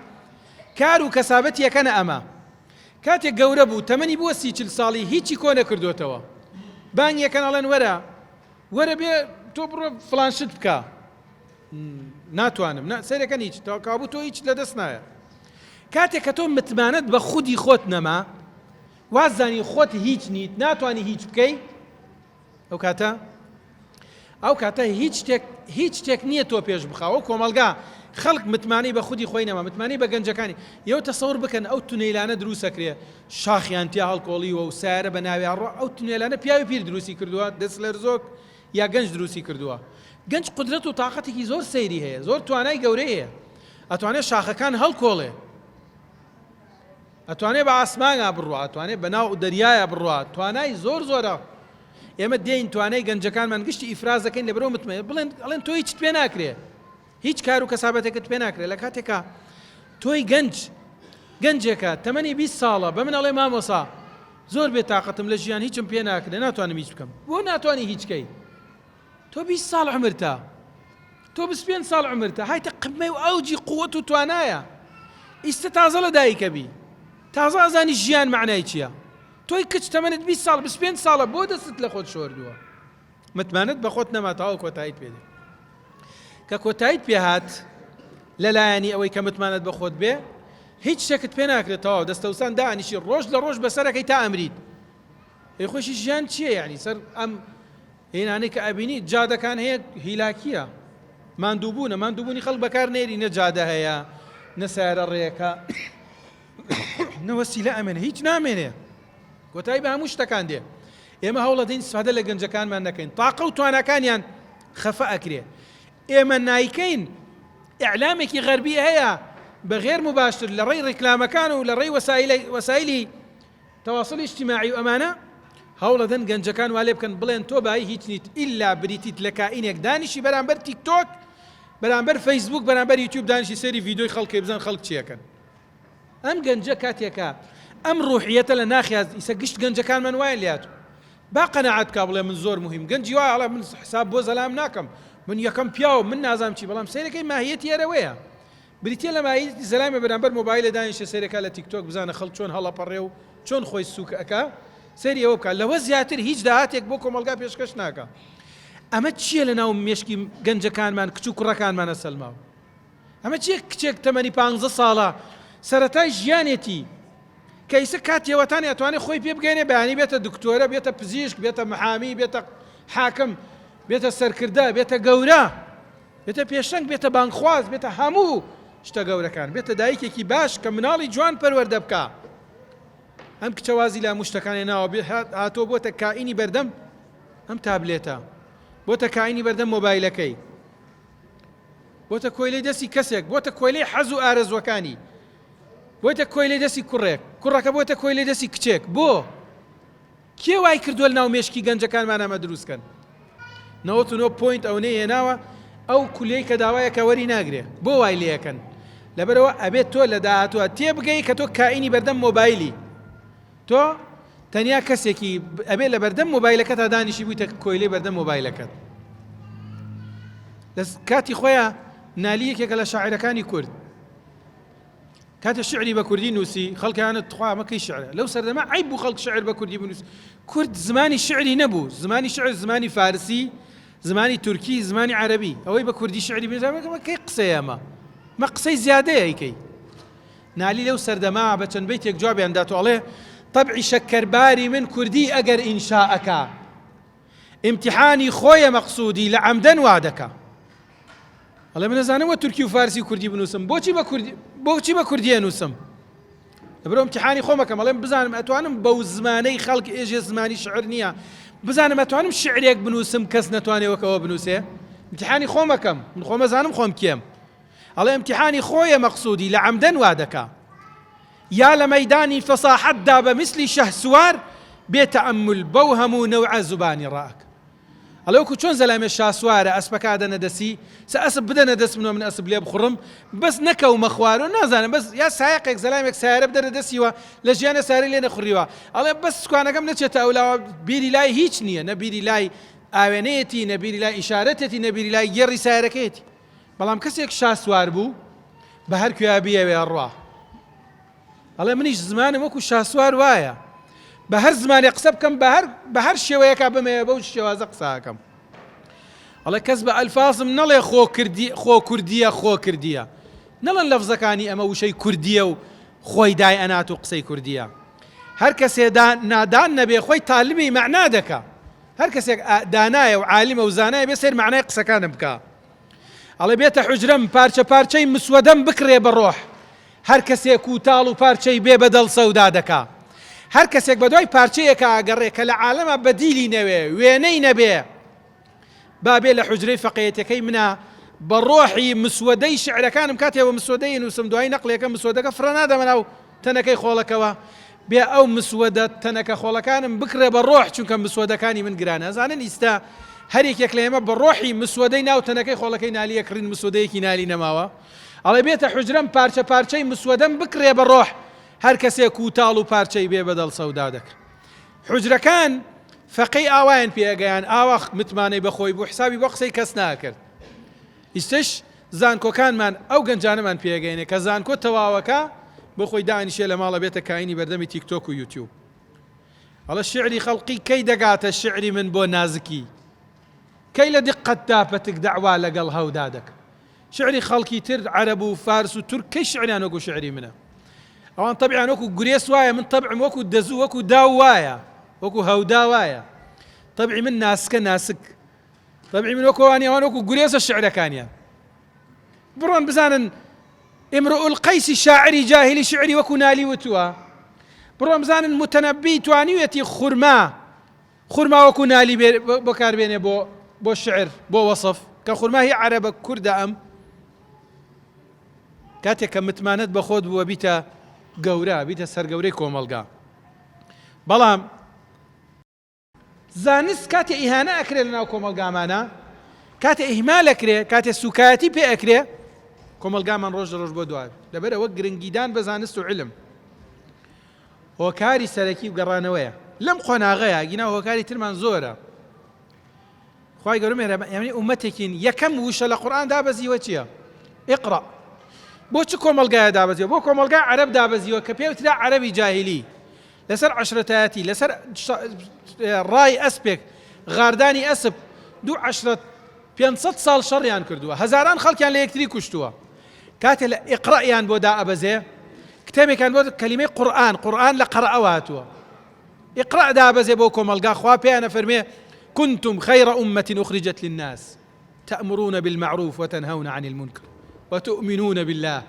کار و کەسابەتی ئەکەنە ئەمە کاتێک گەورە بوو تەمەنی بووە 30 ساڵی هیچی کۆ نەکردوێتەوە بانگیەکەن ئەڵێن وەرە وەرە بێ تۆ بڕۆ فلان شت بکە ناتوانم نا سەیرەکەن هیچ کابوو تۆ هیچ لەدەست نایە کاتێک کە تۆ متمانەت بە خودی خۆت نەما وازانی خۆت هیچ نیت ناتوانی هیچ بکەی ئەو کاتە ئەو کاتە هیچ شتێک هیچ شتێک نییە تۆ پێش بخاوە کۆمەلگا خەڵک متمانەی بە خودی خۆی نەما متمانەی بە گەنجەکانی یەو تەسەور بکەن ئەو تونەیلانە دروستەکرێ شاخیان تیا هەڵکۆڵیوە و سیارە بە ناویاڕۆ ئەو تونێلانە پیاوی پیر دروستی کردووە دەست لەرزۆک یا گەنج دروستی کردووە گەنج قودرەت و تاقەتێکی زۆر سەیری هەیە زۆر توانای گەورەی هەیە ئەتوانێت شاخەکان هەڵکۆڵێ ئەتوانێت بە ئاسمانە بڕوا ئەتوانێت بە ناو دەریایە بڕوا توانای زۆر زۆرە ئێمە دێین توانای گەنجەکانمان گشتی ئیفراز دەکەین لە بەرەو متمە بڵێن ئەڵێن تۆ هیچت پێ ناکرێ هیچ کار و کەسابەتێکت پێ ناکرێت لە کاتێکا تۆی گەنج گەنجێکە تەمەنی 20 ساڵە بە من ئەڵێ مامۆسا زۆر بێ تاقەتم لە ژیان هیچم پێ ناکرێ ناتوانم هیچ بکەم بۆ ناتوانانی هیچ کەی تۆ 20 ساڵ عمرتە تۆ 25 ساڵ عمرتە هایتە قمەی و ئەوجی قوت و توانایە ئیستە تازە لە دایکە بی تازە ئەزانی ژیان معنای چییە تۆی کچ تەمەنت 20 ساڵ 25 ساڵە بۆ دەستت لە خۆت شۆردووە متمانەت بە خۆت نەما تەواو کۆتاییت پێ دێ کە کۆتاییت پێ هات لەلایەنی ئەوەی کە متمانەت بە خۆت بێ هیچ شتێکت پێ ناکرێت تەواو دەستەوسان دانیشی ڕۆژ لە ڕۆژ بەسەرەکەی تا ئەمریت ئەی خۆشی ژیان چییە یعنی سەر ئەم هێنانەی کە ئەبینی جادەکان هەیە هیلاکیە ماندووبوونە ماندووبوونی خەڵک بەکار نێری نە جادە هەیە نە سیارە ڕێەکە نەوەسیلە ئەمێنێ هیچ نامێنێ کۆتایی بە هەموو شتەکان دێ ئێمە هەوڵەدەین ئیسفادە لە گەنجەکانمان نەکەین تاقە و تواناکانیان خەفە ئەکرێ ئێمە نایکەین ئیعلامێکی غەربی هەیە بە غێر مباشر لە ڕێی ڕیکلامەکان و لە ڕێی وەسایلی تواصل اجتماعی و ئەمانە هەوڵەدەن گەنجەکان وا لێ بکەن بڵێن تۆ بایی هیچ نیت ئیلا بریتیت لە کائینێک دانیشی بەرامبەر تیک تۆک بەرامبەر فەیسبوک بەرامبەر یوتیوب دانیشی سەیری ڤیدۆی خەڵکەی بزان خەڵک چیەکەن ئەم گەنجە کاتێکە ئەم ڕوحیەتە لە ناخیا ئیسە گشت گەنجەکانمان وایە لات با قەناعەت بکا بڵێ من زۆر مهم گەنجی وایە ئەڵێ من حساب بۆ زەلام ناکەم من یەکەم پیاوم من نازانم چی بەڵام سەیرەکەی ماهیەتی ئەرەوەیە بریتە لە ماهیەتی زەلامە بەرامبەر مۆبایلە دانیشە سەیرەکە لە تیک تۆک بزانە خەڵک چۆن هەڵەپەڕێ و چۆن خۆی سووک ئەکا سەیری ئەوە بکە لەوە زیاتر هیچ داهاتێک بۆ کۆمەڵگا پێشکەش ناکا ئەمە چییە لە ناو مێشکی گەنجەکانمان کچ و کوڕەکانمانە سەلماو ئەمە چیە کچێک تەمەنی پانزە ساڵە سەرەتای ژیانێتی کە ئیسە کاتی ئەوەتانی ئەتوانێت خۆی پێ بگەێنێ بەیانی بێتە دکتۆرە بێتە پزیشک بێتە محامی بێتە حاکم بێتە سەرکردە بێتە گەورە بێتە پێشەنگ بێتە بانگخواز بێتە هەموو شتە گەورەکان بێتە دایکێکی باش کە مناڵی جوان پەروەردە بکە ئەم کچە وازی لە هەموو شتەکانی ناوە بێ هاتۆ بۆتە کائینی بەردەم ئەم تابلێتە بۆتە کائینی بەردەم مۆبایلەکەی بۆتە کۆیلەی دەستی کەسێک، بۆتە کۆیلەی حەز و ئارەزووەکانی، بۆتە کۆیلەی دەستی کوڕێک، کوڕەکە بۆتە کۆیلەی دەستی کچێک، بۆ؟ کێ وای کردووە لەناو مێشکی گەنجەکانمان ئەمە دروست کەن؟ 99 point ئەونەی هێناوە ئەو کولیەی کە داوایەکە وەری ناگرێ بۆ وای لێەکەن لەبەرەوە ئەبێت تۆ لە داهاتوە تێبگەی کە تۆ کائینی بەردەم مۆبایلی تۆ تەنیا کەسێکی ئەبێ لە بەردەم مۆبایلەکەتا دانیشی بوویتە کۆیلەی بەردەم مۆبایلەکەت لە کاتی خۆیان نالی یەکێکە لە شاعرەکانی کورد کاتێ شعری بە کوردی نووسی خەڵکیانە تخوا ئەمە کەی شعرە لەو سەردەمە عیب بوو خەڵک شعر بە کوردی بنووس کورد زمانی شعری نەبوو زمانی شعر زمانی فارسی زمانی تورکی زمانی عەربی ئەوەی بە کوردی شعری بنووسە کەی قسەیە ئەمە مە قسەی زیادەیە ئەیکەی نالی لەو سەردەمە بە چەند بەیتێک جوابیان داتۆ ئەڵێ، تەبعی شەککەرباری من کوردی ئەگەر ئینشا ئەکا ئیمتیحانی خۆیە مەقسوودی لە عەمدەن وا دەکا. ئەڵێ من ئەزانم وە تورکی و فارسی و کوردی بنووسم بۆچی بە کوردی بۆچی بە کوردی ئەنووسم لەبەرئەوە ئیمتیحانی خۆم ئەکەم ئەڵێم بزانم ئەتوانم بەو زمانەی خەڵک ئێژێ زمانی شعر نییە بزانم ئەتوانم شعرێک بنووسم کەس نەتوانێ وەک ئەوە بنووسێ ئیمتیحانی خۆم ئەکەم من خۆم ئەزانم خۆم کێم ئەڵێ ئیمتیحانی خۆیە مەقسودی لە عەمدەن وا دەکا یا لە مەیدانی فەساحەتدا بە میسلی شەهسوار بێ تەئەمول بەو هەموو نەوعە زوبانی ڕائەکا. ئەڵێ وەکو چۆن زەلامێ شاسوارە ئەسپەکە ئەدەنە دەسی، سە ئەسپ بدەنە دەست منەوە من ئەسپ لێ بخوڕم بەس نەکەومە خوارەوە نازانم بەس یا سایەقێک زەلامێک سەیارە بدەنە دەسیوە لە ژیانە سەیارەی لێ نەخوڕیوە ئەڵێ بەس سوکانەکەم نەچێتە ئەولاوە بیری لای هیچ نییە نە بیری لای ئاوێنەیەتی نە بیری لای ئیشارەتێتی نە بیری لای گێڕی سەیارەکەیەتی بەڵام کەسێک شاسوار بوو بە هەر کوێیا بیەوێ ئەڕوا. ئەڵێ منیش زمانم وەکو شاسوار وایە بە هەر زمانێ قسە بکەم بە هەر بە هەر شێوەیەکا بمەوێ بەو شێوازە قسە ئەکەم. ئەڵێ کەس بە ئەلفازم نەڵێ خۆ کردی خۆ کوردییە خۆ کردییە. نەڵێن لەفزەکانی ئەمە وشەی کوردییە و خۆی دای ئەنات و قسەی کوردییە. هەر کەسێ دا نادان نەبێ خۆی تالبی مەعنا دەکا. هەر کەسێک دانایە و عالمە و زانایە بێ سەیر مەعنای قسەکانم بکا. ئەڵێ بێتە حوجرەم پارچە پارچەی مسوەدەم بکڕێ بە ڕۆح. هەر کەسێ کوتاڵ و پارچەی بێ بەدەڵ سەودا دەکا. هەر کەسێک بەدوای پارچەیەکا ئەگەڕێ کە لە عالەما بەدیلی نەوێ، وێنەی نەبێ، با بێ لە حوجرەی فەقێیەتەکەی منا بە ڕۆحی مسوەدەی شیعرەکانم کاتێ بە مسوەدەی ئەنووسم دوایی نەقلێکە مسوەدەکە فڕە نادەمە ناو تەنەکەی خۆڵەکەوە بێ ئەو مسوەدە تەنەکە خۆڵەکانم بکڕێ بە ڕۆح چونکە مسوەدەکانی من گرانە ئەزانن ئیستا هەر یەکێک لە ئێمە بە ڕۆحی مسوەدەی ناو تەنەکەی خۆڵەکەی نالی ئەکڕین مسوەدەیەکی نالی نەماوە ئەڵێ بێتە حوجرەم پارچە پارچەی مسوەدەم بکڕێ بە ڕۆح هەر کەسێ کوتاڵ و پارچەی بێ بەدەڵ سەودا دەکا حوجرەکان فەقێی ئاوایان پێ ئەگەیان ئاوا متمانەی بەخۆی بوو حسابی بۆ قسەی کەس ناکرد ئیستش زانکۆکانمان ئەو گەنجانەمان پێ ئەگەینێ کە زانکۆ تەواوەکە بۆ خۆی دانیشێ لە ماڵە بێتە کاینی بەردەمی تیک تۆک و یوتیوب ئەڵێ شعری خەڵقی کەی دەگاتە شعری من بۆ نازکی کەی لە دقەتدا پەتک دەعوا لەگەڵ هەودا دەکە شعری خەڵکی تر عەرەب و فارس و تورک کەی شعریان وەکو شعری منە ئەوان تەبعیان وەکو گرێس وایە من تەبعم وەکو دەزوو وەکو داو وایە وەکو هەودا وایە تەبعی من ناسکە ناسک تەبعی من وەکو ئەوانی ئەوان وەکو گرێسە شعرەکانیان بڕۆن بزانن امرؤ القەیسی شاعری جاهلی شعری وەکو نالی وتووە بڕۆن بزانن متەنەبی توانیویەتی خورما خورما وەکو نالی بەکار بێنێ بۆ بۆ شعر بۆ وەسف کە خورما هی عەرەبە کوردە ئەم کاتێک کە متمانەت بە خۆت بووە بیتە گەورە بیتە سەرگەورەی کۆمەڵگا بەڵام زانست کاتێ ئیهانە ئەکرێ لە ناو کۆمەڵگامانە کاتێ ئیهمال ئەکرێ کاتێ سوکایەتی پێ ئەکرێ کۆمەڵگامان ڕۆژ لە ڕۆژ بۆ دوای لەبەر ئەوە گرنگیدان بە زانست و علم هۆکاری سەرەکی و گەڕانەوەیە لەم قۆناغەیە گینا هۆکاری ترمان زۆرە خوای گەورە مێهرەبان یعنی ئومەتێکین یەکەم وشە لە قورئان دابەزیوە چییە؟ اقرا بۆ چ کۆمەڵگایە دابەزیوە بۆ کۆمەڵگای عەرەب دابەزیوە کە پێوترا عەرەبی جاهیلی لەسەر عەشرەتایەتی لەسەر ڕای ئەسپێک غاردانی ئەسپ دوو عەشرەت 500 ساڵ شەڕیان کردووە هەزاران خەڵکیان لە یەکتری کوشتووە کاتێ لە ئیقرأیان بۆ دائەبەزێ کتێبێکیان بۆ کەلیمەی قورئان قورئان لە قەرەئەوە هاتووە ئیقرأ دابەزێ بۆ کۆمەڵگا خوا پێیان ئەفەرمێ كنتم خير أمة أخرجت للناس تأمرون بالمعروف وتنهون عن المنكر وتؤمنون بالله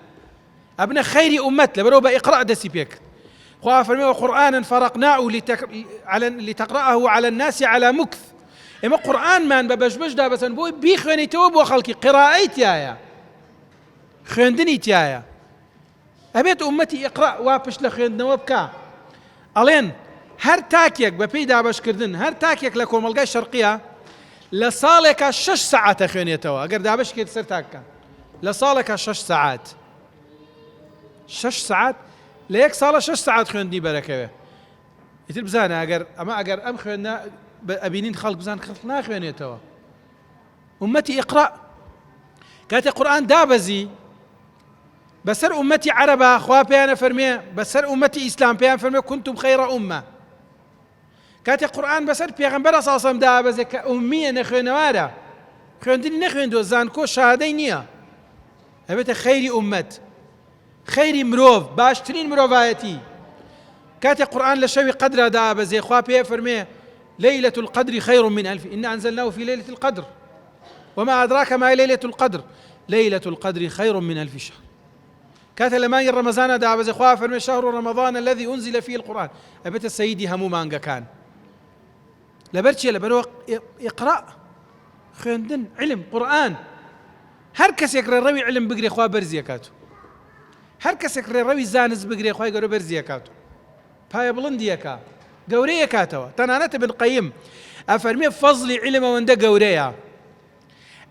ئەبنە خەیری ئومەت لەبەرئەوە بە اقرأ دەستی پێکرد خوا فەرمی وقرآنا فرقناه لتقرأه على الناس على مكث ئێمە قورئانمان بە بەش بەش دابەزاند بۆی بیخوێنیتەوە بۆ خەڵکی قیرائەی تایە خوێندنی تایە ئەبێت ئومەتی ئیقرا وا پشت لە خوێندنەوە بکە ئەڵێن هەر تاکێک بە پێی دابەشکردن هەر تاکێک لە کۆمەلگای شەرقیە لە ساڵێکا شش سەعاتە خوێنێتەوە ئەگەر دابەشکێت سەر تاکەکان لە ساڵێکا شەش سەعات شەش سەعات لە یەک ساڵە شەش سەعات خوێندنی بەرەکەوێ ئیتر بزانە ئەگەر ئەمە ئەگەر ئەم خوێندە ئەبینین خەڵک بزان خەڵک ناخوێنێتەوە ئومەتی ئیقرا کاتێ قورئان دابەزی بەسەر ئومەتی عەرەبا خوا پێیانە فەرمێ بەسەر ئومەتی ئیسلام پێیان فەرمێ کنتم خەیرە ئومە کاتێ قورئان بەسەر پێغەمبەر صلی اللە علیه و سلم دابەزێ کە ئومیە نەخوێنەوارە خوێندنی نەخوێندووە زانکۆ شەهادەی نییە ئەبێتە خەیری ئومەت خەیری مرۆڤ باشترین مرۆڤایەتی کاتێ قورئان لە شەوی قەدرا دابەزێ خوا پێ فەرمێ ليلة القدر خير من ألف إنا أنزلناه في ليلة القدر وما أدراك ما ليلة القدر ليلة القدر خير من ألف شهر کاتێ لە مانگی ڕەمەزانا دابەزێ خوا فەرمێ شهر رمضان الذي أنزل فيه القرآن ئەبێتە سەیدی هەموو مانگەکان لەبەر چیە لەبەرەوە ئیقرا خوێندن علم قورئان هەر کەسێک ڕێڕەوی علم بگرێ خوا بەرزیەکات هەر کەسێک ڕێڕەوی زانست بگرێ خوای گەورە بەرزیەکات پایە بڵندیەکە گەورەیەکاتەوە تەنانەت ابن قەیم. ئەفەرمێ فەزلی عیلم ئەوەندە گەورەیە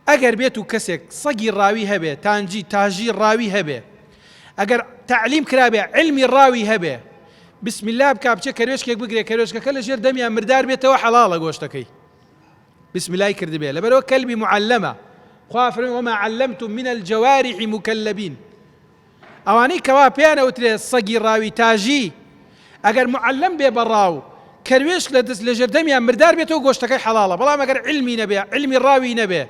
ئەگەر بێت و کەسێک سەگی ڕاوی هەبێ تانجی تاژی ڕاوی هەبێ ئەگەر تەعلیم کرابێ عیلمی ڕاوی هەبێ بسم الله بکا بچێ کەروێشکێک بگرێ کەروێشکەکە لە ژێر دەمیان مردار بێتەوە حەڵاڵە گۆشتەکەی بسم اللەی کردبێ لەبەرئەوە کەلبی معلمە خوا فەرمی وما علمتم من الجوارح مکلبین ئەوانەی کەوا پێیان ئەوترێ سەگی ڕاوی تاژی ئەگەر معلم بێ بە ڕاو کەروێشک لە دەست لەژێر دەمیان مردار بێتەوە گۆشتەکەی حەڵاڵە بەڵام ئەگەر علمی نەبێ علمی ڕاوی نەبێ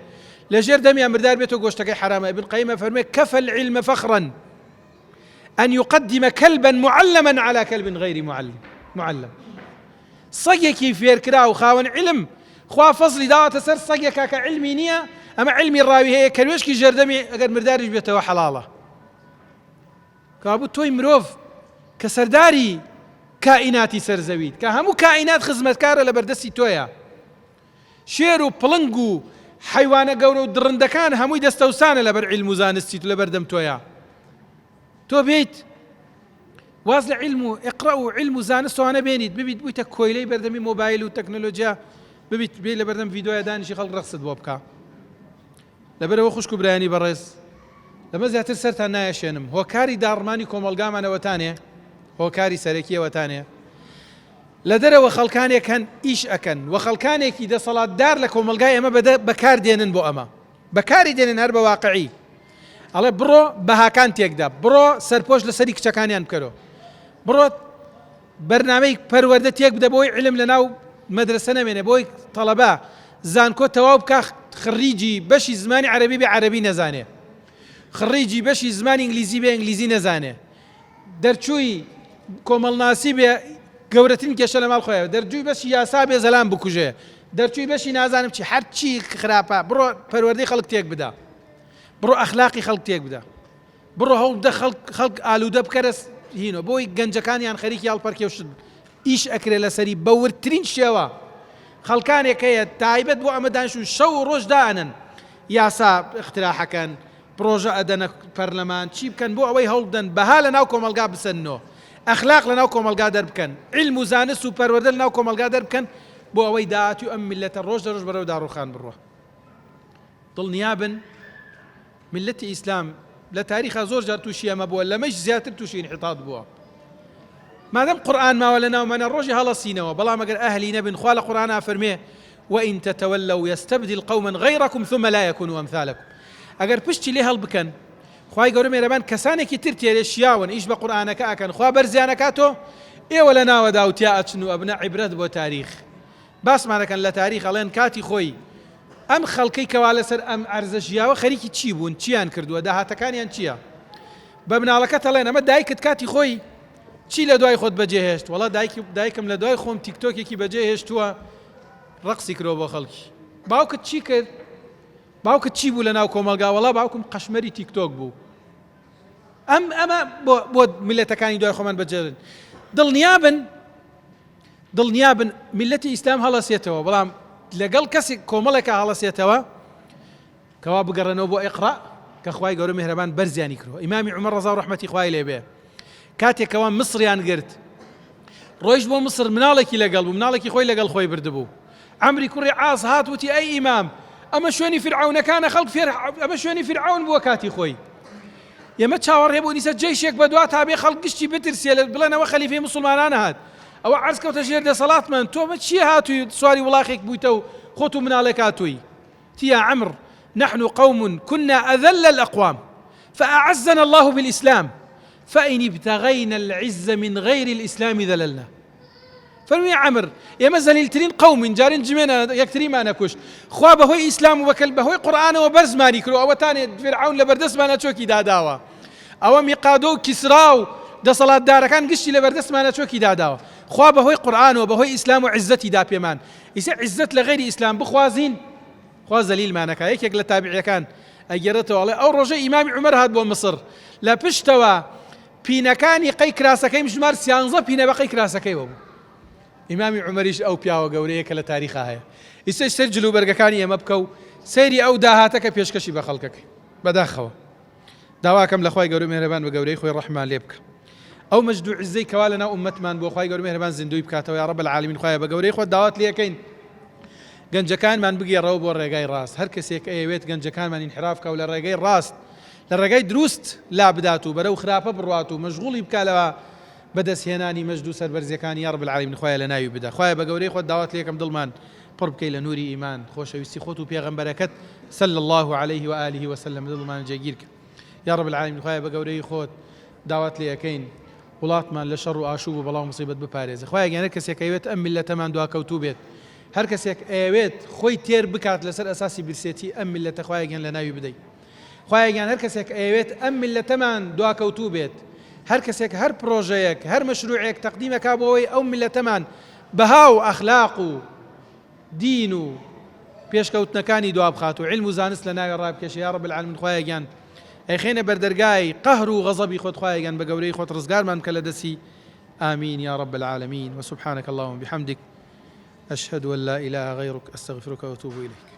لەژێر دەمیان مردار بێتەوە گۆشتەکەی حرامە ابن قیم فەرمێ كفى العلم فخرا أن يقدم كلبا معلما على كلب غير معلم معلم سەگێکی فێرکراو خاوەن عیلم خوا فەزڵی داوەتە سەر سەگێکا کە عیلمی نییە ئەمە عیلمی ڕاوی هەیە کەروێشکی ژێردەمی ئەگەر مرداریش بێتەوە حەڵاڵە کابوو تۆی مرۆڤ کە سەرداری کائیناتی سەرزەویت کە هەموو کائینات خزمەتکارە لە بەردەستی تۆیە شێر و پڵنگ و حیوانە گەورە و دڕندەکان هەمووی دەستەوسانە لەبەر عیلم و زانستی لە بەردەم تۆیە تۆ بیت واز لە عیلم و اقرا و عیلم و زانست وانە بێنیت ببیت بوویتە کۆیلەی بەردەمی مۆبایل و تەکنەلۆجیا ببیت بێ لە بەردەم ڤیدۆیا دانیشی خەڵک ڕەقست بۆ بکا لەبەرەوە خوشک و برایانی بەڕێز لەمە زیاتر سەرتان نایەشێنم هۆکاری داڕمانی کۆمەڵگامان ئەوەتانێ هۆکاری سەرەکی ئەوەتانێ لە دەرەوە خەڵکانێک هەن ئیش ئەکەن و خەڵکانێکی دەسەڵاتدار لە کۆمەڵگای ئێمە بەکار دێنن بۆ ئەمە بەکاری دێنن هەر بە واقعی ئەڵێ بڕۆ بەهاکان تێکدە، بڕۆ سەرپۆش لەسەری کچەکانیان بکەرۆ، بڕۆ بەرنامەی پەروەردە تێک بدە بۆی علم لەناو مەدرەسە نەمێنێ، بۆی تەڵەبە زانکۆ تەواو بکا خڕیجی بەشی زمانی عەرەبی بێ عەرەبی نەزانێ، خڕیجی بەشی زمانی ئینگلیزی بێ ئینگلیزی نەزانێ، دەرچووی کۆمەڵناسی بێ گەورەترین کێشە لە ماڵ خۆیان دەرجووی بەشی یاسا بێ زەلام بکوژێ دەرچووی بەشی نازانم چی هەرچی خراپە بڕۆ پەروەردەی خەڵک تێک بدە. بڕۆ ئەخلاقی خەڵک تێک بدە بڕۆ هەوڵ بدە خەڵک خەڵک ئالوودە بکەرە هینۆ بۆی گەنجەکانیان خەریکی هەڵپەرکێ و شت ئیش ئەکرێ لەسەری بە وردترین شێوە خەڵکانێک هەیە تایبەت بۆ ئەمە دانیشتون شەو و ڕۆژ دائەنن یاسا اختراحەکەن پرۆژە ئەدەنە پەرلەمان چی بکەن بۆ ئەوەی هەوڵ بدەن بەها لە ناو کۆمەڵگا بسەننەوە ئەخلاق لە ناو کۆمەڵگا دەربکەن علم و زانست و پەروەردە لە ناو کۆمەڵگا دەربکەن بۆ ئەوەی داهاتوو ئەم میللەتە ڕۆژ لە ڕۆژ بەرەو داڕوخان بڕوا. دڵنیابن میللەتی ئیسلام لە تاریخا زۆر جار تووشی ئەمە بووە لەمەش زیاتر تووشی ئینحیتات بووە مادەم قورئان ماوە لە ناومانە ڕۆژی هەڵەسینەوە بەڵام ئەگەر ئەهلی نەبن خوا لە قورئانا فەرمێ وإن تتولوا يستبدل قوما غيركم ثم لا يكونوا أمثالكم ئەگەر پشتی لێ هەڵبکەن خوای گەورە مێرەبان کەسانێکی تر تێرێ شیاون ئیش بە قورئانەکە ئەکەن خوا بەرزیانەکاتۆ ئێوە لە ناوەدا و تیا ئەچن و ئەبنە عیبرەت بۆ تاریخ باسمان ئەکەن لە تاریخ ئەڵێن کاتی خۆی ئەم خەڵکەی کەوا لەسەر ئەم عەرزە ژیاوە خەریکی چی بوون چیان کردووە داهاتەکانیان چییە بە مناڵەکەت ئەڵێن ئەمە دایکت کاتی خۆی چی لە دوای خۆت بەجێ هێشت وەڵا دایکی دایکم لە دوای خۆم تیکتۆکێکی بەجێ هێشتووە ڕەقسی کرۆ بۆ خەڵکی باوکت چی کرد باوکت چی بوو لە ناو کۆمەڵگا وەڵا باوکم قەشمەری تیکتۆک بوو ئەم ئەمە بۆ بۆ میلەتەکانی دوای خۆمان بەجێن دڵنیابن دڵنیابن میللەتی ئیسلام هەڵەسێتەوە بەڵام لەگەڵ کەسێک کۆمەڵێکا هەڵەسێتەوە کەوا بگەڕێنەوە بۆ ئیقرا کە خوای گەورە میهرەبان بەرزیانی کردووە ئیمامی عومەر ڕەزا و ڕەحمەتی خوای لێ بێ کاتێک کەوا مصریان گرت ڕۆیشت بۆ مصر مناڵێکی لەگەڵ بوو مناڵێکی خۆی لەگەڵ خۆی بردبوو عەمری کوڕی عاص هات وتی ئەی ئیمام ئەمە شوێنی فرعونەکانە خەڵک فێر ئەمە شوێنی فرعون بووە کاتی خۆی ئێمە چاوەڕێ بووین ئیستا جەیشێک بەدوا تا بێ خەڵک گشتی بترسێ لە بڵێن ئەوە خەلیفەی موسڵمانان هات ئەوە عەرز کەوتە ژێر دەسەڵاتمان تۆ بە چی هاتووی سواری وڵاخێک بوویتە و خۆت و مناڵێک هاتووی تی یا عمر نحن قوم كنا أذل الأقوام فأعزنا الله بالإسلام فإن ابتغينا العز من غير الإسلام ذللنا فەرمووی عەمر، ئێمە زەلیلترین قەومین، جارین جمێنە یەکتریمان ئەکوشت، خوا بەهۆی ئیسلام و بەکەل بەهۆی قورئانەوە بەرزمانی کرد و ئەوەتانێ فیرعەون لەبەردەستمانا چۆکی داداوە، ئەوە میقادۆ و کیسرا و دەسەڵاتدارەکان گشتی لەبەردەستمانا چۆکی داداوە، خوا بەهۆی قورئانەوە بەهۆی ئیسلام و عیززەتی دا پێمان، ئیسە عیززەت لە غەیری ئیسلام بخوازین خوا زەلیلمان ئەکا، یەکێک لە تابعیەکان ئەگێڕێتەوە ئەڵێ ئەو ڕۆژەی ئیمامی عومەر هات بۆ میسر لە پشتەوە پینەکانی قەی کراسەکەیم ژمار سیانزە پینە بە قەی کراسەکەیەوە بوو. ئیمامی عومەریش ئەو پیاوە گەورەیە کە لە تاریخا هەیە. ئیستەش سەیر جلوبەرگەکانی ئێمە بکە و سەیری ئەو داهاتە کە پێشکەشی بە خەڵکەکەی. بەداخەوە. داواکەم لە خوای گەورە مێهرەبان بە گەورەی خۆی ڕەحممان لێ بکە. ئەو مەجد و عیزەی کەوا لەناو ئوممەتمان بووە خوای گەورە مێهرەبان زیندووی بکاتەوە یا رب العالمین خوایە بە گەورەی خۆت داوات لێ ئەکەین. گەنجەکانمان بگێڕەوە بۆ ڕێگای ڕاست هەر کەسێک ئەیەوێت گەنجەکانمان ئینحراف کا و لە ڕێگەی ڕاست لە ڕێگای دروست لا بدات و بەرەو خراپە بڕوات و مەشغوڵی بکا لە بەدەست هێنانی مەجد و سەربەرزیەکانی یا رب العالمین خوایە لەناوی بدە خوایە بە گەورەی خۆت داوات لێکەم دڵمان پڕ بکەی لە نوری ئیمان خۆشەویستی خۆت و پێغەمبەرەکەت صلی اللە علیه و آله و سلم لە دڵمان جێگیر کە یا رب العالمین خوایە بە گەورەی خۆت داوات لێ ئەکەین وڵاتمان لە شەڕ و ئاشوب و بەڵا و مصیبەت بپارێزە خوایە گیان هەر کەسێک ئەیەوێت ئەم میللەتەمان دواکەوتوو بێت هەر کەسێک ئەیەوێت خۆی تێر بکات لەسەر ئەساسی برسێتی ئەم میللەتە خوایە گیان لەناوی بدەی خوایە گیان هەر کەسێک ئەیەوێت ئەم میللەتەمان دواکەوتوو بێت هەر کەسێک هەر پرۆژەیەک هەر مەشروعێک تەقدیم ئەکا بۆ ئەوەی ئەو میللەتەمان بەها و ئەخلاق و دین و پێشکەوتنەکانی دوابخات و علم و زانست لە ناوێ ڕابکێشێ یا رب العالمین خوایە گیان ئەیخەینە بەردەرگای قەهر و غەزەبی خۆت خوایە گیان بە گەورەی خۆت ڕزگارمان بکە لە دەستی آمین یا رب العالمین وسبحانك اللهم بحمدك أشهد أن لا إله غيرك أستغفرك وأتوب إليك.